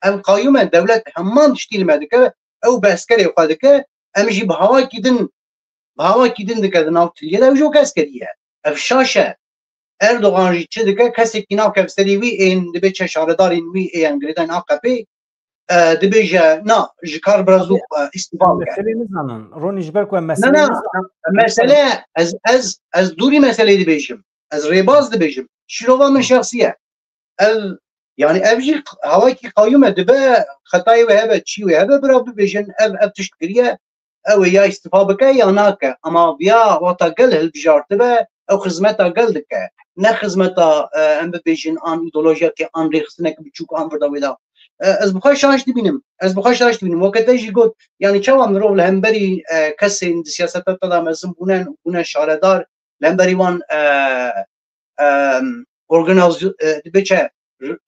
Ev qayûm e, dewlet heman tiştî li me dike, ew bi eskerê xwe dike, em jî bi hawakî din, bi hawakî din dike di nav tiliyê de, ew jî wek eskerî ye. Ev şaş e. Erdogan jî çi dike, kesekî nakeve serî wî, ên dibê çe şaredarên wî ê em girêdayên A K P'ê, e, dibêje, na, ji kar biraz zû, e, îstifa bike. Meselê nizanin. Ronî ji ber ku em Na, meselê na, nizanin. Mesele, ez, ez, ez dûrî meseleyê dibêjim. Ez rêbaz dibêjim. Şîrova min şexsî ye. Ev, yani ev jî hawakî qayûm e, dibe xetayê wê hebe, çî wê hebe, bira bibêjin, ev, ev tişt kiriye, ew ê ya îstifa bike ya nake. Ama viya wata gel hilbijartibe, ew xizmeta gel dike. Ne xizmeta, e, em bibêjin an îdeolojiyekê, an rêxistineke biçûk, an virda wê de. E, ez bi xwe şaş dibînim. Ez bi xwe şaş dibînim. Weke te jî got, yani çawa mirov li hemberî, e, kesên di siyaseta te de mezin bûne, bûne şaredar, li hemberî wan, e, e, organîz-, e, dibe çi, r-,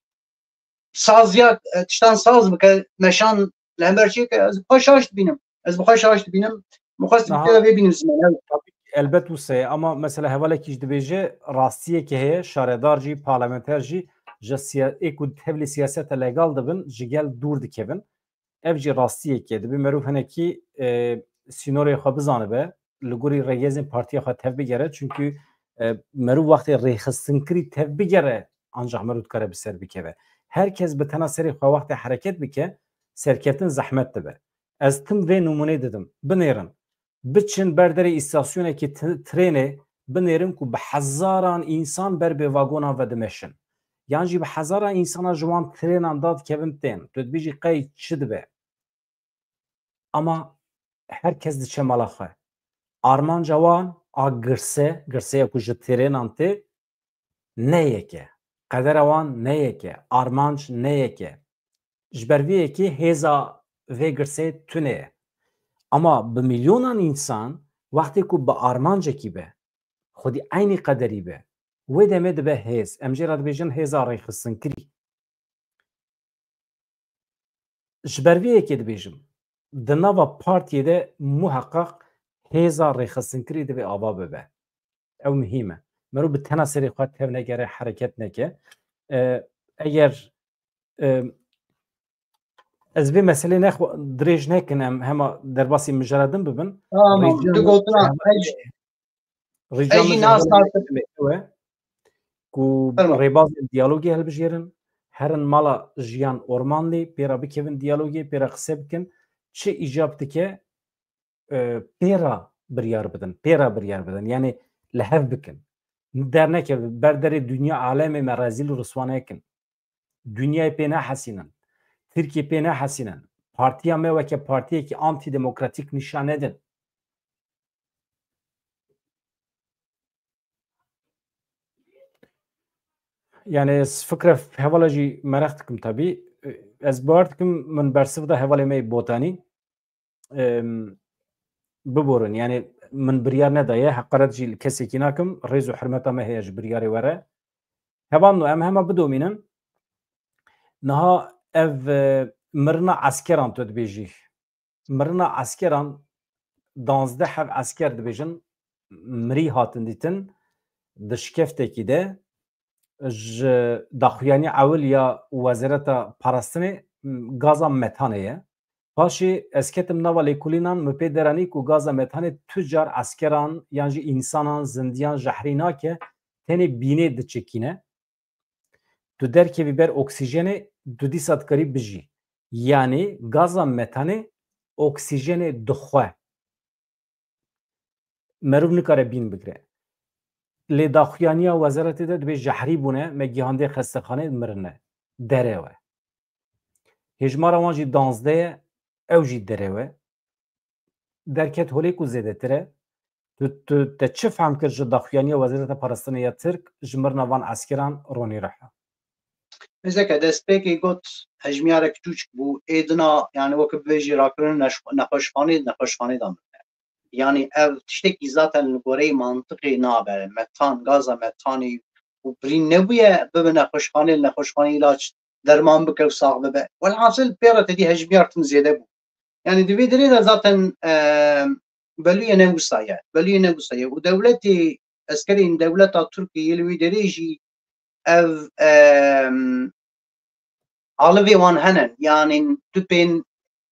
saziya, e, tiştan saz bike, meşan li hember çi ke, ez bi xwe şaş dibînim. Ez bi xwe şaş dibînim. Min xwest Aha. vê bînim ziman. Elbet wisa ye, ama mesela hevalekî jî dibêje, rastiyekê heye, şaredar jî, parlamenter jî, ji siya-, ê ku tevlî siyasete legal dibin, ji gel dûr dikevin. Ev jî rastiyekê. Dibê merûv hinekî, e, sînorê xwe bizanibe, li gorî rêgezên partiya xwe tevbigere, çunkî, e, merûv wextê rêxistinkirî tevbigere, ancaq merûv dikare bi ser bikeve. Her kes bi tena serê xwe wextê hereket bike, serkeftin zehmet dibe. Ez tim vê nimûnê didim. Binêrin. Biçin ber derê îstasyonekî t-, trênê, binêrin ku bi hezaran însan ber bê vagonan ve dimeşin. Yan jî bi hezaran însana ji wan trênan dadikevin tên. Tu dibêjî qey çi dibe? Ama her kes diçe mala xwe. Armanca wan a girse, girseya ku ji trênan tê, ne yek e. Qedera wan ne yek e. Armanc ne yek e. Ji ber vê yekê hêza vê girsê tune ye. Ama bi milyonan însan wextê ku bi armancekî be, xwedî eynî qederî be, wê demê dibe hêz. Em jê re dibêjin hêza rêxistinkirî. Ji ber vê yekê dibêjim, di nava partiyê de muheqeq hêza rêxistinkirî divê ava bibe. Ew muhîm e. Mero bi tena serê xwe tev negere, hereket neke. E, eger, e, ez vê meselê nexwe dirêj nekin, em hema derbasî mijara din bibin. Tamam, Rêcan tu gotina, heval-, ez, Rêcan ez jî min nas heval-, nakim. Ew e ku Fermo. Rêbazên diyalogê hilbijêrin, herin mala Jiyan Ormanlî, pê re bikevin diyalogê, pê re qise bikin. Çi îcab dike, e, pê re biryar bidin, pê re biryar bidin. Yani li hev bikin. Dernekevin, ber derê dinya alemê me rezîl û riswa nekin. Dinyayê pê nehesînin. Tirkiyê pê nehesînin. Partiya me weke partiyekî antidemokratîk nîşan nedin. Yani ez fikre hevala jî mereq dikim tabî. Ez bawer dikim min bersiv da hevalê me yê Botanî, em, biborin. Yani min biryar nedaye, heqaret jî li kesekî nakim. Rêz û hurmeta me heye ji biryarê we re. Hevalno, em hema bidomînin. Niha ev, e, mirina eskeran tu dibêjî. Mirina eskeran danzdeh heb esker dibêjin, mirî hatin dîtin di şikeftekî de ji daxuyanî ewil ya Wezareta Parastinê gaza metanê ye. Paşê ez ketim nava lêkolînan, min pê deranî ku gaza metanê tu car eskeran yan jî însanan, zindiyan jehrî nake, tenê bînê diçikîne. Tu derkevî ber oksîjenê, tu dîsa dikarî bijî. Yanî gaza metanê oksîjenê dixwe. Merov nikare bîn bigire. Lê daxuyaniya wezeretê de dibê jehrî bûne, me gihandê xestexanê, mirine. Derew e. Hêjmara wan jî danzdeh ye, ew jî derew e. Derket holê ku zêdetir e. Tu, tu, te çi fehm kir ji daxuyaniya Wezareta Parastinê ya Tirk ji mirina van eskeran ronî re he? Mêzeke destpêkê got, hejmiyarek çûçik bû, ê dina, yani wekî bibêjî rakirin neş-, nexweşxanê, nexweşxanê de mirine. Yani ev tiştekî zaten li goreyê mantiqê nabe. Metan, gaza metanê û birîn nebûye, bibe nexweşxanê, li nexweşxanê îlaç derman bike û sax bibe. Welhasil pê re tedî hejmiyar tim zêde bû. Yani di vê derê de zaten, e, belûye ne wisa ye. Belûye ne wisa ye. Û dewletê, eskerên dewleta Tirkiyê li wî derê jî ev, e, alivê wan hene. Yani tu pên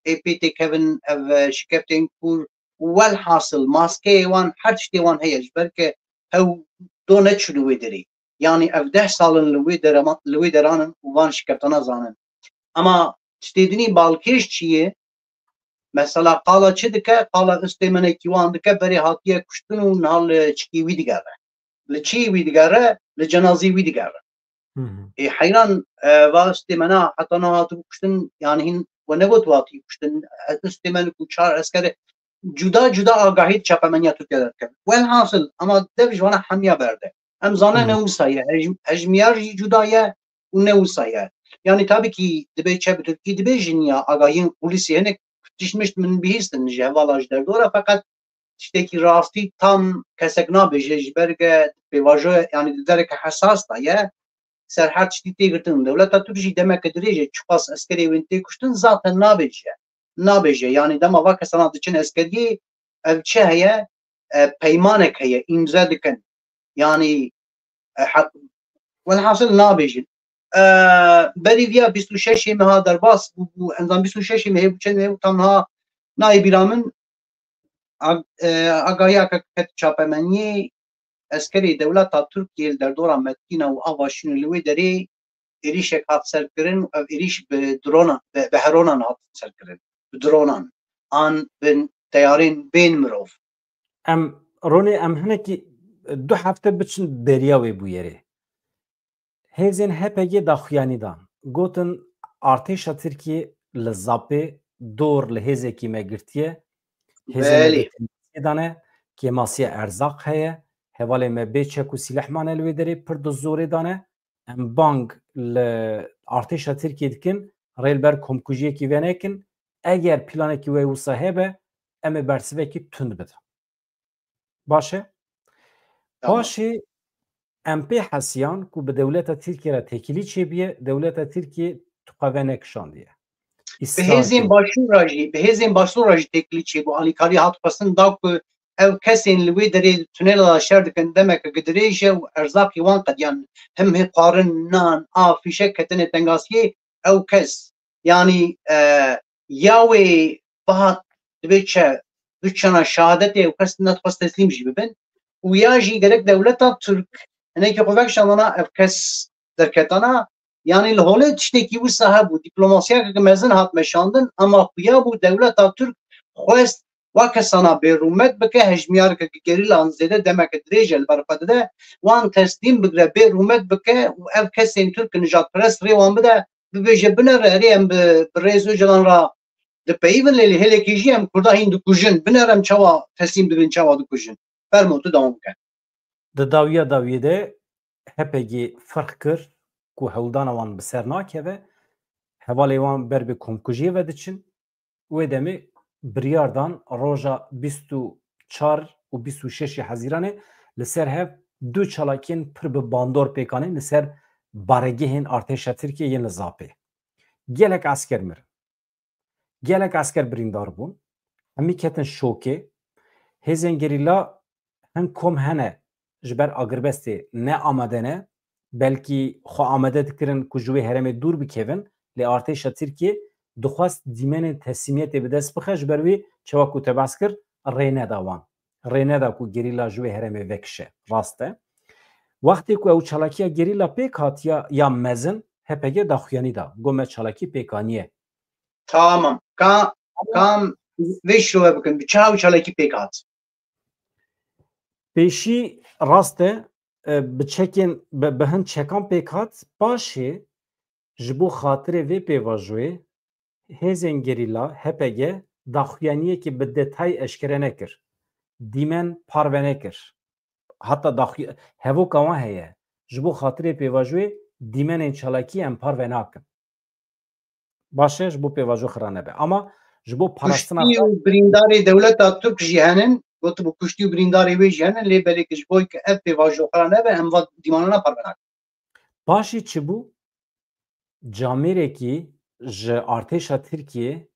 ê pê têkevin ev, e, şikeftên kûr û welhasil maskeyê wan, her tiştê wan heye. Ji ber ke hew do neçû li wê derê. Yani ev deh sal in li wê derema-, li wê deran in û van şikeftana zanin. Ema tiştê dinî balkêş çi ye? Mesela qala çi dike? Qala ustêmenekî wan dike, berê hatiye kuştin û niha li çikî wî digere. Li çiyê wî digere, li cenazî wî digere. Hı hı. Ê heyran, e, va ustêmena heta niha hatibû kuştin, yani hîn we negot hatibû kuştin, e, ustêmen ku çar esker cuda cuda agahî di çapemeniya Tirkiye de dikevin. Welhasil, ema dev ji wana hemiya berde. Em zanin Hı. ne wisa ye, hej-, hejmiyar jî cuda ye û ne wisa ye. Yanî tabii ki dibê çe bi Tirkî dibêjin ya agahiyên kulîsî hinek tişt mişt min bihîstin ji hevala ji derdora, feqet tiştekî rastî tam kesek nabêje ji ber ke pêvajoya, yanî di dereke hesas de ye, ser her tiştî tê girtin. Dewleta Tirk jî demeke dirêj e, çiqas eskerê wên tê kuştin zaten nabêje. Nabêje. Yanî dema va kesana diçin eskeriyê, ev çi heye? E, peymanek heye, îmze dikin. Yanî, e, he-, welhasil nabêjin. E, berî viya bîst û şeşê meha derbas bû, bû, endam bîst û şeşê mehê bû, çend mehê bû, tam niha nayê bîra min. Ag-, e, agahiya ke ket çapemeniyê, eskerê dewleta Tirkiyê li derdora Metîna û Avaşînê li wê derê êrîşek hat serkirin û ev êrîş bi dronan, bi, bi heronan hat serkirin. Bi dronan. An bin teyarên bên mirov. Em, Ronê, em hinekî du hefte biçin beriya wê bûyerê. Hêzên H P G daxuyanî dan. Gotin, artêşa Tirkiyê li Zapê dor li hêzekî me girtiye. Hêzên me Belê. Kêmasiyê dane, kêmasiya erzaq heye. Hevalê me bê çek û sîleh mane li wê derê, pir di zorê dane. Em bang li artêşa Tirkiyê dikin, rê li ber komkujiyekî venekin. Eger planekî we wisa hebe, em ê bersivekî tund bidin. Baş e? Tamam. Paşê em pê hesiyan ku bi dewleta Tirkiyê re têkilî çêbûye, dewleta Tirkiyê tuqeve nekişandiye. Bi hêzên Başûr re jî, bi hêzên Başûr re jî têkilî çêbû. Alîkarî hat xwestin da ku ev kesên li wê derê tunela de şer dikin, demeke dirêj e û erzaqî wan qediyan, him hê xwarin, nan, av, fîşek ketine tengasiyê, ew kes, yanî, e, ya wê bihat dibê çe, du çana şehadetê ew kes nedixwest teslîm jî bibin û ya jî gerek dewleta Tirk hinekî xwe vekişandana ev kes derketana, yanî li holê tiştekî wisa hebû, dîplomasiyeke mezin hat meşandin, ema xuya bû dewleta Tirk xwest wa kesana bê rûmet bike, hejmiyareke gerîlan zêde demeke dirêj e li ber xwe dide, wan teslîm bigire, bê rûmet bike û ev kesên Tirk nijadperest rê wan bide, bibêje, binere, erê em bi, bi rêz Ocalan re dipeyivin, lê li hêlekê jî em Kurda hîn dikujin, binere em çawa teslîm dibin, çawa dikujin. Fermo, tu dewam bike. Di dawiya dawiyê de H P G ferq kir ku hewldana wan bi ser nakeve, hevalê wan ber bi komkujiyê ve diçin. Wê demê biryar dan roja bîst û çar û bîst û şeşê Hezîranê li ser hev du çalakiyên pir bi bandor pêk anîn li ser baregehên artêşa Tirkiyê yên li Zapê. Gelek esker mirin. Gelek esker birîndar bûn. Hemî ketin şokê. Hêzên gerîla hin kom hene ji ber agirbestê ne amade ne, belkî xwe amade dikirin ku ji wê herêmê dûr bikevin, lê artêşa Tirkiyê dixwest dîmenên teslîmiyetê bi dest bixe, ji ber wî çawa ku te behs kir, rê neda wan. Rê neda ku gerîla ji wê herêmê vekişe. Rast e. Wextê ku ew çalakiya gerîla pêk hatiya ya mezin, H P G daxuyanî da. Got, me çalakî pêk aniye. Tamam. Ka, kam vê şirove bikin. Bi çi ew çalakî pêk hat? Pêşî rast e, e, bi çekên, bi, bi hin çekan pêk hat. Paşê ji bo xatirê vê pêvajoyê hêzên gerîla H P G daxuyaniyekî bi detay eşkere nekir. Dîmen parve nekir. Heta daxuya-, hevoka wan heye. Ji bo xatirê pêvajoyê dîmenên çalakî em parve nakin. Baş e, ji bo pêvajo xira nebe. Ama ji bo parastina Kuştî xwe û birîndarê dewleta Tirk jî henin, gotibû kuştî û birîndarê wê jî henin, lê belê ki ji bo ke ev pêvajo xira nebe, em va dîmanana parve nakin. Paşî çi bû? Camêrekî ji artêşa Tirkiyê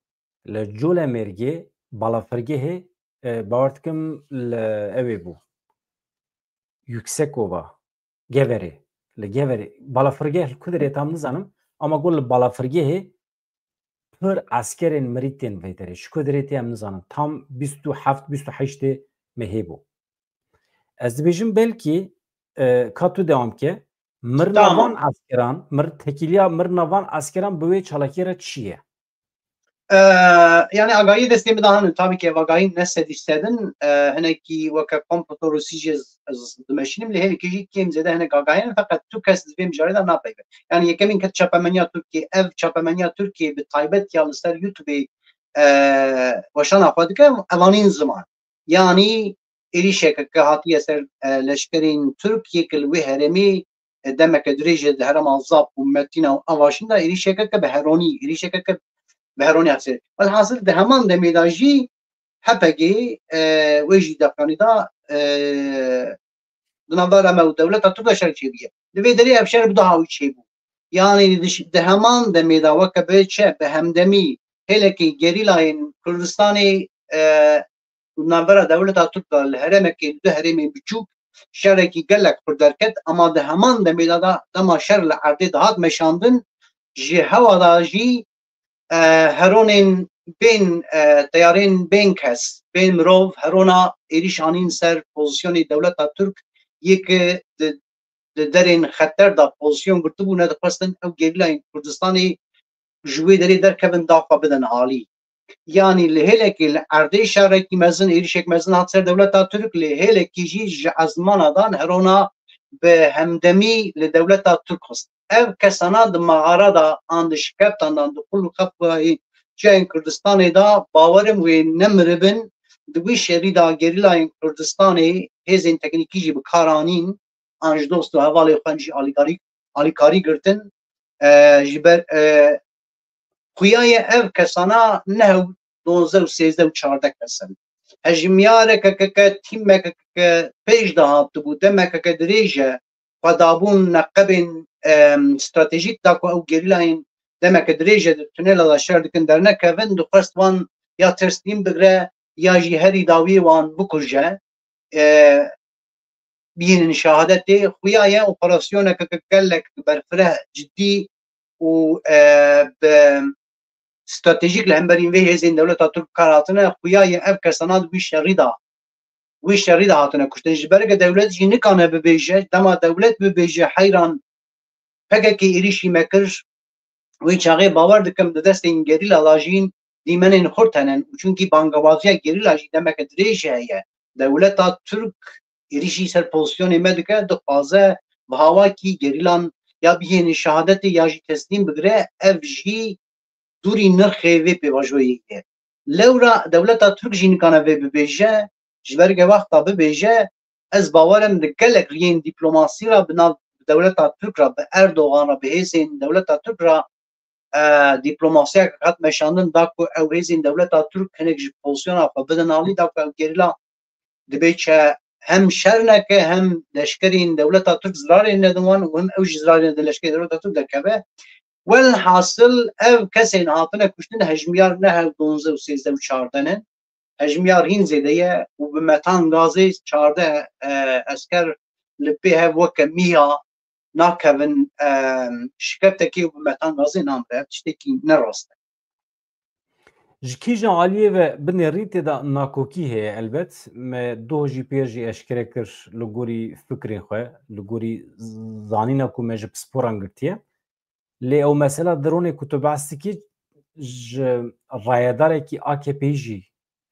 li Colemêrgê balafirgehê, e, bawer dikim li ewê bû. Yüksekova, Geverê. Li Geverê. Balafirgeh li ku derê tam nizanim, ama got li balafirgehê pir eskerên mirî tên vê derê. Ji ku derê tê em nizanin. Tam bîst û heft, bîst û heştê mehê bû. Ez dibêjim belkî, e, ka tu dewam ke, mirina Tamam. van eskeran, mir-, tekîliya mirina van eskeran bi wê çalakiyê re çi ye? E, yani agahiyê destê min de hene, tabii ki ev agahî ne sedî sedin, e, hinekî weke komplotorosî jî ez, ez dimeşînim, lê hêlekê jî kêm zêde hinek agahî hene, feqet tu kes di vê mijarê de napeyve. Yani yekemîn ket çapemeniya Tirkiyê, ev çapemeniya Tirkiyê bi taybet ya li ser YouTubeê, e, weşana xwe dike, evanîn ziman. Yani êrîşeke ke hatiye ser, e, leşkerên Tirkiyê ke li wê herêmê e, demeke dirêj e di herêma Zap û Metîna û Avaşîn de êrîşeke ke bi heronî, êrîşeke ke bi heronî hesê. Welhasil di heman demê de jî H P G, e, wê jî defanî da, e, di navbera me û dewleta Tirk de şer çêbûye. Di vê derê ev şer bi daha wî çêbû. Yanî di ş-, di heman demê de weke bi çi, bi hemdemî hêlekî gerîlayên Kurdistanê, e, û navbera dewleta Tirk de li herêmekê, li du herêmên biçûk şerekî gelek xurt derket, ama di heman demê de, de dema şer li erdê dihat meşandin, ji hewa de jî, e, heronên bên, e, teyarên bên kes, bên mirov, herona êrîş anîn ser pozîsyonê dewleta Tirk, yê ki di, di derên xeter de pozîsyon girtibûne, dixwestin ew gerîlayên Kurdistanê ji wê derê derkevin, da xwe bidin alî. Yanî li hêlekê li erdê şerekî mezin, êrîşek mezin hat ser dewleta Tirk, li hêlekî jî ji ezmana dan herona bi hemdemî li dewleta Tirk xist. Ev kesana di maxara de an di şikeftan dan di qul û qefayê çiyayên Kurdistanê de bawerim wê nemiribin, di wî şerî de gerîlayên Kurdistanê hêzên teknîkî jî bi kar anîn, an ji dost û hevalê xwe jî alîkarî, alîkarî girtin. E, ji ber, e, xuya ye ev kesana ne hew donzdeh û sêzdeh û çardeh kes in. Hejmiyareke ke, ke tîmeke ke pêş de hatibû, demeke ke dirêj e, xwe dabûn neqebên, em, stratejîk da ku ew gerîlayên demeke dirêj e di tunela de şer dikin dernekevin, dixwest wan ya teslîm bigre ya jî herî dawiyê wan bikuje. E, bihînin şehadetê. Xuya ye operasyoneke ke gelek berfireh, cidî û, e, bi stratejîk li hemberî vê hêzên dewleta Tirk kar hatine. Xuya ye ev kesana di wî şerî de, wî şerî de hatine kuştin. Ji ber ke dewlet jî nikane bibêje, dema dewlet bibêje heyran P K K êrîşî me kir, wê çaxê bawer dikim di destên gerîla de jî dîmenên xurt hene û çunkî bangewaziya gerîla jî demeke dirêj heye. Dewleta Tirk êrîşî ser pozîsyonê me dike, dixwaze bi hawakî gerîlan ya bihêne şehadetê ya jî teslîm bigire, ev jî dûrî nirxê vê pêvajoyê ye. Lewra dewleta Tirk jî nikane vê bibêje, ji ber ke wexta bibêje, ez bawer im di gelek riyên dîplomasî re bi nav dewleta Tirk re, bi Erdogan re, bi hêzên dewleta Tirk re, e, dîplomasiyek hat meşandin, da ku ew hêzên dewleta Tirk hinek ji pozisyona xwe bidin alî, da ku ew gerîla dibê çi hem şer neke, hem leşkerên dewleta Tirk zirarê nedin wan û hem ew jî zirarê nedin leşkerê dewleta Tirk derkeve. Welhasil ev kesên hatine kuştin hejmiyar ne hev donzdeh û sêzdeh û çardeh ne. Hejmiyar hîn zêde ye û bi metan gazê çardeh, e, esker li pê hev weke mîya nakevin, e, şikeftekê û bi metan gazê namire. Ev tiştekî ne rast e. Ji kîjan aliyê ve binêrî tê de nakokî heye elbet. Me doh jî pêr jî eşkere kir li gorî fikrên xwe, li gorî zanîna ku me ji pisporan girtiye. Lê ew mesela dronê ku tu behs dikî ji rayedarekî A K P'yî jî,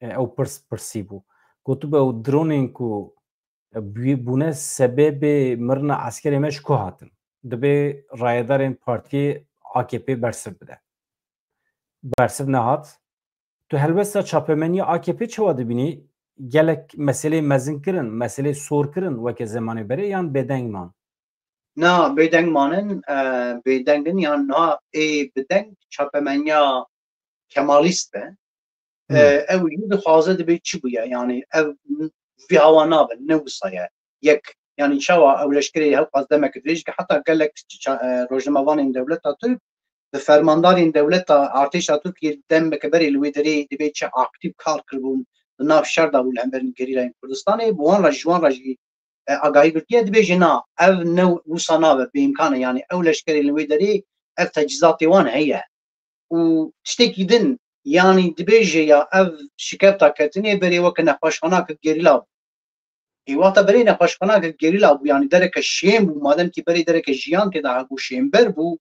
e, ew pirs pirsî bû. Gotibû ew dronên ku, e, bû-, bûne sebebê mirina eskerê me ji ku hatin? Dibê rayedarên partiyê A K P bersiv bide. Bersiv nehat. Tu helwesta çapemeniya A K P çawa dibînî? Gelek meselê mezin kirin, meselê sor kirin weke zemanê berê yan bêdeng man? Na, bêdeng manin, e, bêdeng in yan na ê bi deng çapemeniya Kemalîst be. E, Hmm. Ew jî dixwaze dibê çi bûye? Yanî ev vî hawa nabe, ne wisa ye. Yek, yanî çawa ew leşkerê hewqas demek dirêj ke heta gelek ça-, e, rojnamevanên dewleta Tirk bi fermandarên dewleta artêşa Tirkiyê demeke berê li wê derê dibê çi aktîf kar kiribûn, di nav şer de bû li hemberî gerîlayên Kurdistanê, bi wan re, ji wan re jî, e, agahî girtiye, dibêje na, ev ne wisa nabe, bêîmkan e, yanî ew leşkerê li wê derê ev tecîzatê wan heye. Û tiştekî din, yanî dibêje ya ev şikefta ketinê berê weke nexweşxanake gerîla bû. Ê wexta berê nexweşxanake gerîla bû, yanî dereke şên bû, madem kî berê dereke jiyan tê de hebû, şênber bû,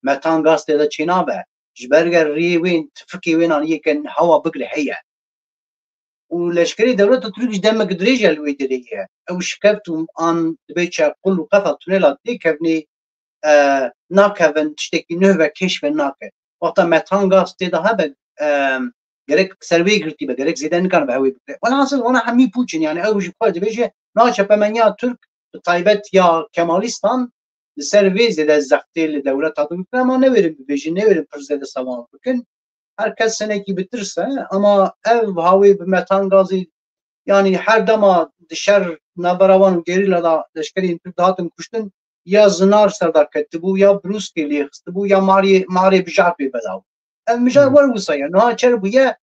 metan gaz tê de çênabe. Ji ber ge rê wên, tifikê wênan yê ke hewa bigre heye. Û leşkerê dewleta Tirk jî demek dirêj e li wê derê ye. Ew şikeft û an dibê çi qul û qefa tunela têkevnê, e, nakevin, tiştekî nuh ve kêş ve nake. Wexta metan gaz tê de hebe, e, gerek ser wê girtî be, gerek zêde nikane bi hewê bigre. Welhasil wana hemî pûç in, yanî ew jî xwe dibêje, na çepemeniya Tirk, bi taybet ya Kemalîstan, Li ser vê zêde zextê li dewleta dibîtin, ema newêrin bibêjin, newêrin pir zêde savan bikin. Her kes hinekî bitirse, ema ev hawê bi metan gazê, yanî her dema di şer navbera wan û gerîla de leşkerên Tirk dihatin kuştin, ya zinar ser de ketibû, ya brûskê lê xistibû, ya marê, marê bijar pê bedabû. Ev mijar Hmm. wer wisa ye. Niha çer bûye,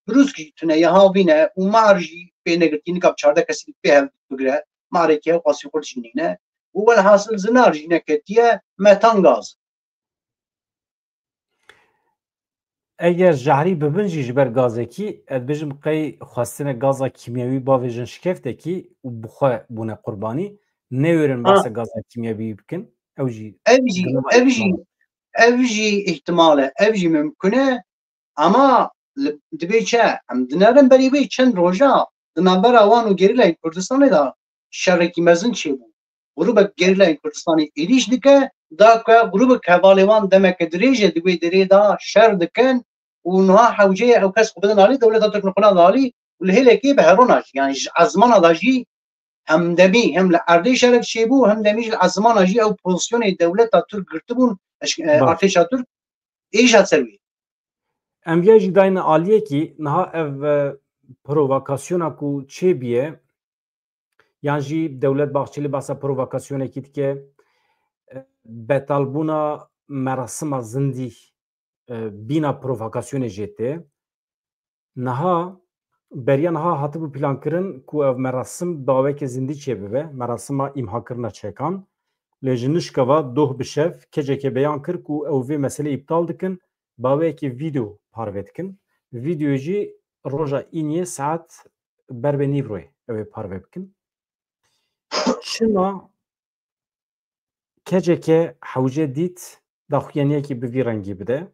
brûsk jî tune ye, havîn e û mar jî pê negirtî, nika bi çardeh kesî pê hev bigire, marekî ew qasî xurt jî nîne. Û welhasil zinar jî neketiye, metan gaz. Eger jehrî bibin jî ji ber gazekî, ez dibêjim qey xwestine gaza kîmyewî bavêjin şikeftekî û bi xwe bûne qurbanî, newêrin Ha. behsa gaza kîmyewî bikin. Ew jî Ev jî, gina ev jî, ihtimal e. Ev jî ihtimal e, ev jî mimkun e. Ama li, dibê çi? Em dinerin berî wê çend roja di navbera wan û gerîlayên Kurdistanê de şerekî mezin çêbû. Grûbek gerîlayên Kurdistanê êrîş dike, da ku grûbek hevalê wan demeke dirêj e di wê derê de şer dikin û niha hewce ye ew kes xwe bidin alî, dewleta Tirk nixwe nade alî û li hêlekê bi herona jî, yanî ji ezmana de jî hemdemî hem li erdê şerek çêbû, hemdemî ji li ezmana jî ew pozisyonê dewleta Tirk girtibûn, eş-, e, Baş. artêşa Tirk êş hat ser wî. Em viya jî dayne aliyekî, niha ev, e, provokasyona ku çêbûye, yan jî Dewlet Bahçelî behsa provokasyonekî dike, e, betalbûna merasima zindî, e, bîna provokasyonê jê tê. Niha, beriya niha hatibû plankirin ku ev merasim bi aweke zindî çêbibe, merasima îmhakirina çekan. Lê ji nişka ve doh bi şev K C K beyan kir ku ew vê meselê îptal dikin, bi aweke vîdeo parve dikin. Vîdeoyê jî roja îniyê saet ber bi nîvroyê ew ê parve bikin. Çima K C K hewce dît daxuyaniyekî bi vî rengî bide?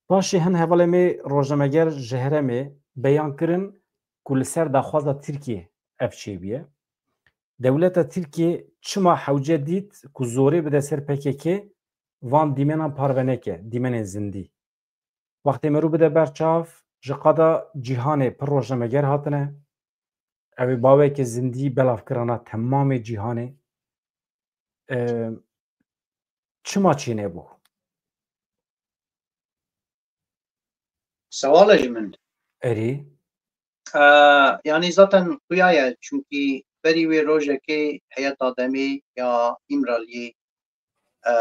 Paşê hin hevalê me rojnameger ji herêmê beyan kirin ku li ser daxwaza Tirkiyê ev çêbûye. Dewleta Tirkiyê çima hewce dît ku zorê bide ser P K K, van dîmenan parve neke, dîmenên zindî? Wextê merû bide ber çav, ji qada cîhanê pir rojnameger hatine. Ew ê baweke zindî belav kirana temamê cîhanê. E, çima çênebû? Sewal e ji min. Erê. E, yanî zaten xuya ye, çunkî berî wê rojekê heyeta demê ya Îmraliyê, e,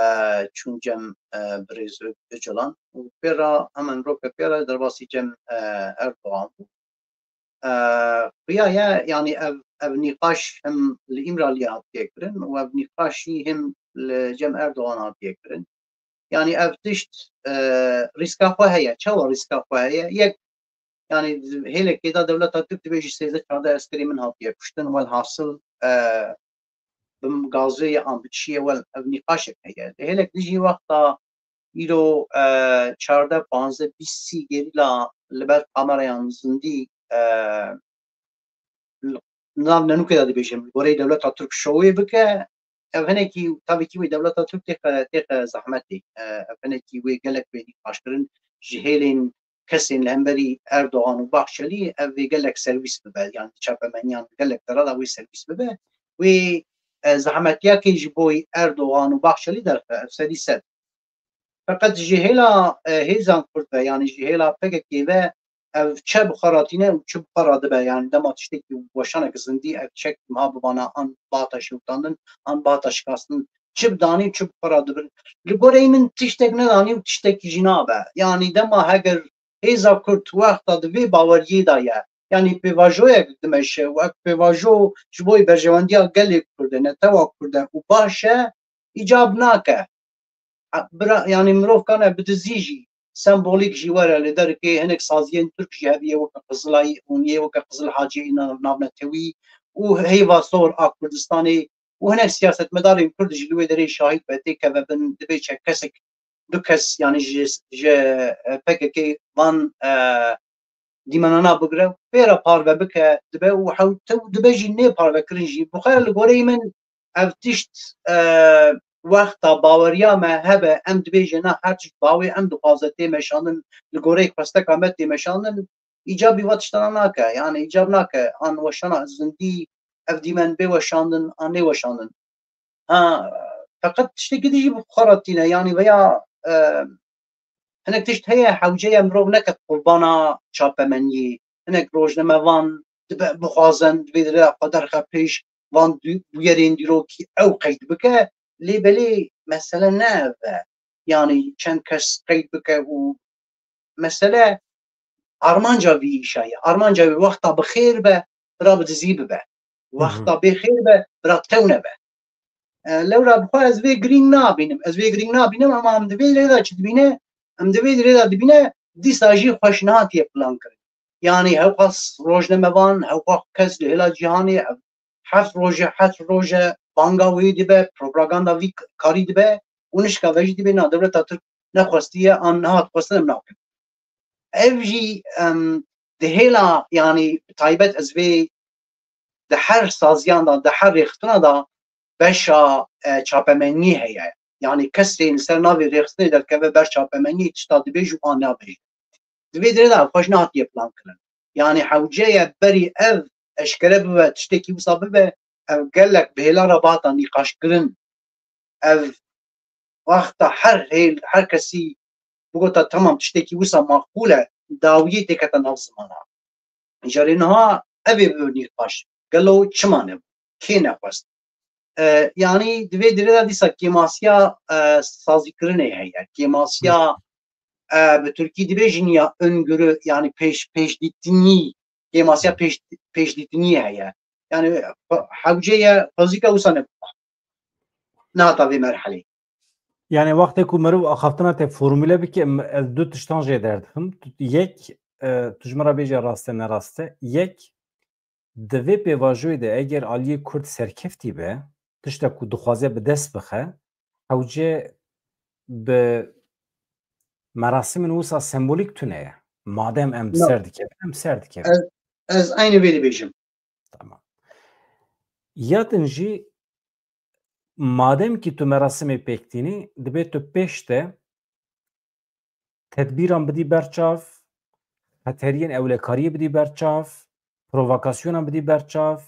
çûn cem, e, birêz Ö-, Ocalan û pê re hemen roke pê re derbasî cem, e, Erdogan bû. E, xuya ye, yanî ev, ev nîqaş him li Îmraliyê hatiye kirin û ev nîqaş jî him li cem Erdogan hatiye kirin. Yanî ev tişt, e, rîska xwe heye. Çawa rîska xwe heye? Yek, yanî hêlekê de dewleta Tirk dibêjî sêzdeh çardeh eskerê min hatiye kuştin, welhasil, e, bi gazê ye an bi çi ye, wel, ev nîqaşek heye. Lê hêlek dijî wexta îro, e, çardeh, panzdeh, bîst, sî gerîla li ber kamereyan zindî, e, li nav nenûkê de dibêjim, li goreyê dewleta Tirk şowê bike, ev hinekî, tabî kî wê dewleta Tirk têxe, têxe zehmetê. E, ev hinekî wê gelek wê nîqaşkirin ji hêlên kesên li hemberî Erdogan û Bahçelî, ev vê gelek servîs bibe, yan çapemeniyan gelek dera de wê servîs bibe. Wê, e, zehmetiyekê ji bo Erdogan û Bahçelî derxe, ev sedî sed. Feqet ji hêla, e, hêzan Kurd ve, yanî ji hêla P K K ve, ev çi bi xwe re tîne û çi bi xwe re dibe, yanî dema tiştekî weşanek zindî, ev çek niha bibana an bata şewitandin, an bata şikastin, çi bi danî û çi bi xwe re dibin. Li goreyê min tiştek nedanî û tiştekî jî nabe. Yanî dema heger hêza Kurd wexta di vê baweriyê de ye, yanî pêvajoyek dimeşe û ev pêvajo ji bo berjewendiya gelê Kurd e, netewa Kurd e û baş e, îcab nake. A, bira, yanî mirov kane bi dizî jî, sembolîk jî were li derikê, hinek saziyên Tirk jî hevî ye weke Qizilay, hûn yê weke Qizil Hacî, îna navnetewî û heyva sor a Kurdistanê û hinek siyasetmedarên Kurd jî li wê derê şahîd be, têkeve bin, dibê çek kesek, du kes, yanî ji, ji, e, P K K van, e, dîmenana bigire, pê re parve bike, dibe û hew-, tew dibe jî nê parvekirin jî. Bi xwe li goreyê min ev tişt, e, wexta baweriya me hebe, em dibêje na her tişt bawê em dixwaze tê meşandin, li goreyê xwesteka me tê meşandin, îcabî va tiştana nake. Yanî îcab nake an weşana zindî ev dîmen bê weşandin an nê weşandin. Ha, Feqet tiştekî din jî bi xwe re tîne, yanî veya, e, hinek tişt heye, hewce ye mirov neket qurbana çapemeniyê. Hinek rojnamevan dibe, bixwazin, divê dire xwe derxe pêş van du-, bûyerên dîrokî ew qeyd bike. Lê belê mesele ne ev e. Yanî çend kes qeyd bike û mesele armanca vî îşa ye. Armanca wî wexta bi xêr be, bira bi dizî bibe. Hı hı. Wexta bê xêr be, bira tew nebe. E, lewra bi xwe ez vê girîng nabînim. Ez vê girîng nabînim, ama em di vê rê de çi dibîne? Em di vê rê de dibîne, dîsa jî xweş nehatiye plan kirin. Yanî hewqas rojnamevan, hewqas kes li hêla cîhanê, ev heft roje, heft roje banga wê dibe, propaganda vî k-, karî dibe û nişka ve jî dibê na dewleta Tirk nexwestiye an nehat xwestin, em nakin. Ev jî, em, di hêla, yanî bi taybet ez vê di her saziyan de, di her rêxistina de beşa, e, çapemeniyê heye. Yanî kesên li ser navê rêxistinê derkeve ber çapemeniyê, tişta dibêj û an nabêj. Di vê derê de ev xweş nehatiye plan kirin. Yanî hewce ye berî ev eşkere bibe, tiştekî wisa bibe, ev gelek bi hêla re bihata nîqaşkirin. Ev wexta her hêl, her kesî bigota, tamam, tiştekî wisa maqûl e, dawiyê têkete nav zimana. Jarê niha ev ê bibe nîqaş. Gelo çima nebû? Kê nexwest? E, yanî di vê derê de dîsa kêmasiya, e, sazîkirinê heye. Kêmasiya, e, bi tirkî dibêjin ya öngörü, yanî pêş, pêşdîtinî, kêmasiya pêş, pêşdîtinî heye. Yanî hewce ye, xwezîke wisa nebû. Nehata vê merhelê. Yani wextê ku mirov axaftina te formule bike, em, ez du tiştan jê derdixim. Tu, yek, e, tu ji min re bêje rast e, ne rast e. Yek, di vê pêvajoyê de eger aliyê Kurd serkeftî be, tiştek ku dixwaze bi dest bixe, hewce bi merasimên wisa sembolîk tune ye. Madem em Na. ser dikevin, em ser dikevin. Ez, ez aynî vê dibêjim. Tamam. Ya din jî, madem ki tu merasimê pêk tînî, dibê tu pêş de tedbîran bidî ber çav, xeteriyên ewlekariyê bidî ber çav, provokasyonan bidî ber çav,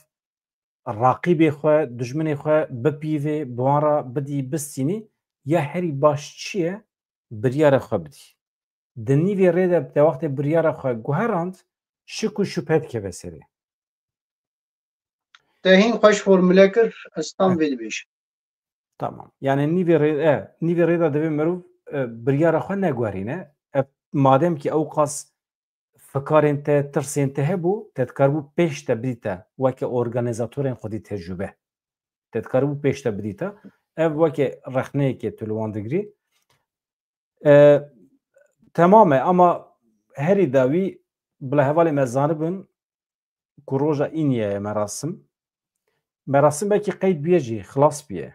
raqîbê xwe, dijminê xwe bipîvê, bi wan re bidî bistînî, ya herî baş çi ye, biryara xwe bidî. Di nîvê rê de te wextê biryara xwe guherand, şik û şubhe dikeve serê. Te hîn xweş formule kir, ez tam vê dibêjim. Tamam. Yani nîvê rê, e, nîvê rê de divê mirov, e, biryara xwe neguherîne. E, madem ki ew qas fikarên te, tirsên te hebû, te dikaribû pêş te bidîte weke organîzatorên xwedî tecrûbe. Te dikaribû pêş te bidîte. Ev weke rexneyekê tu li wan digirî. E, temam e, ama herî dawî bila hevalê me zanibin ku roja îniye ye merasim. Merasim belkî qeyd bûye jî, xilas bûye.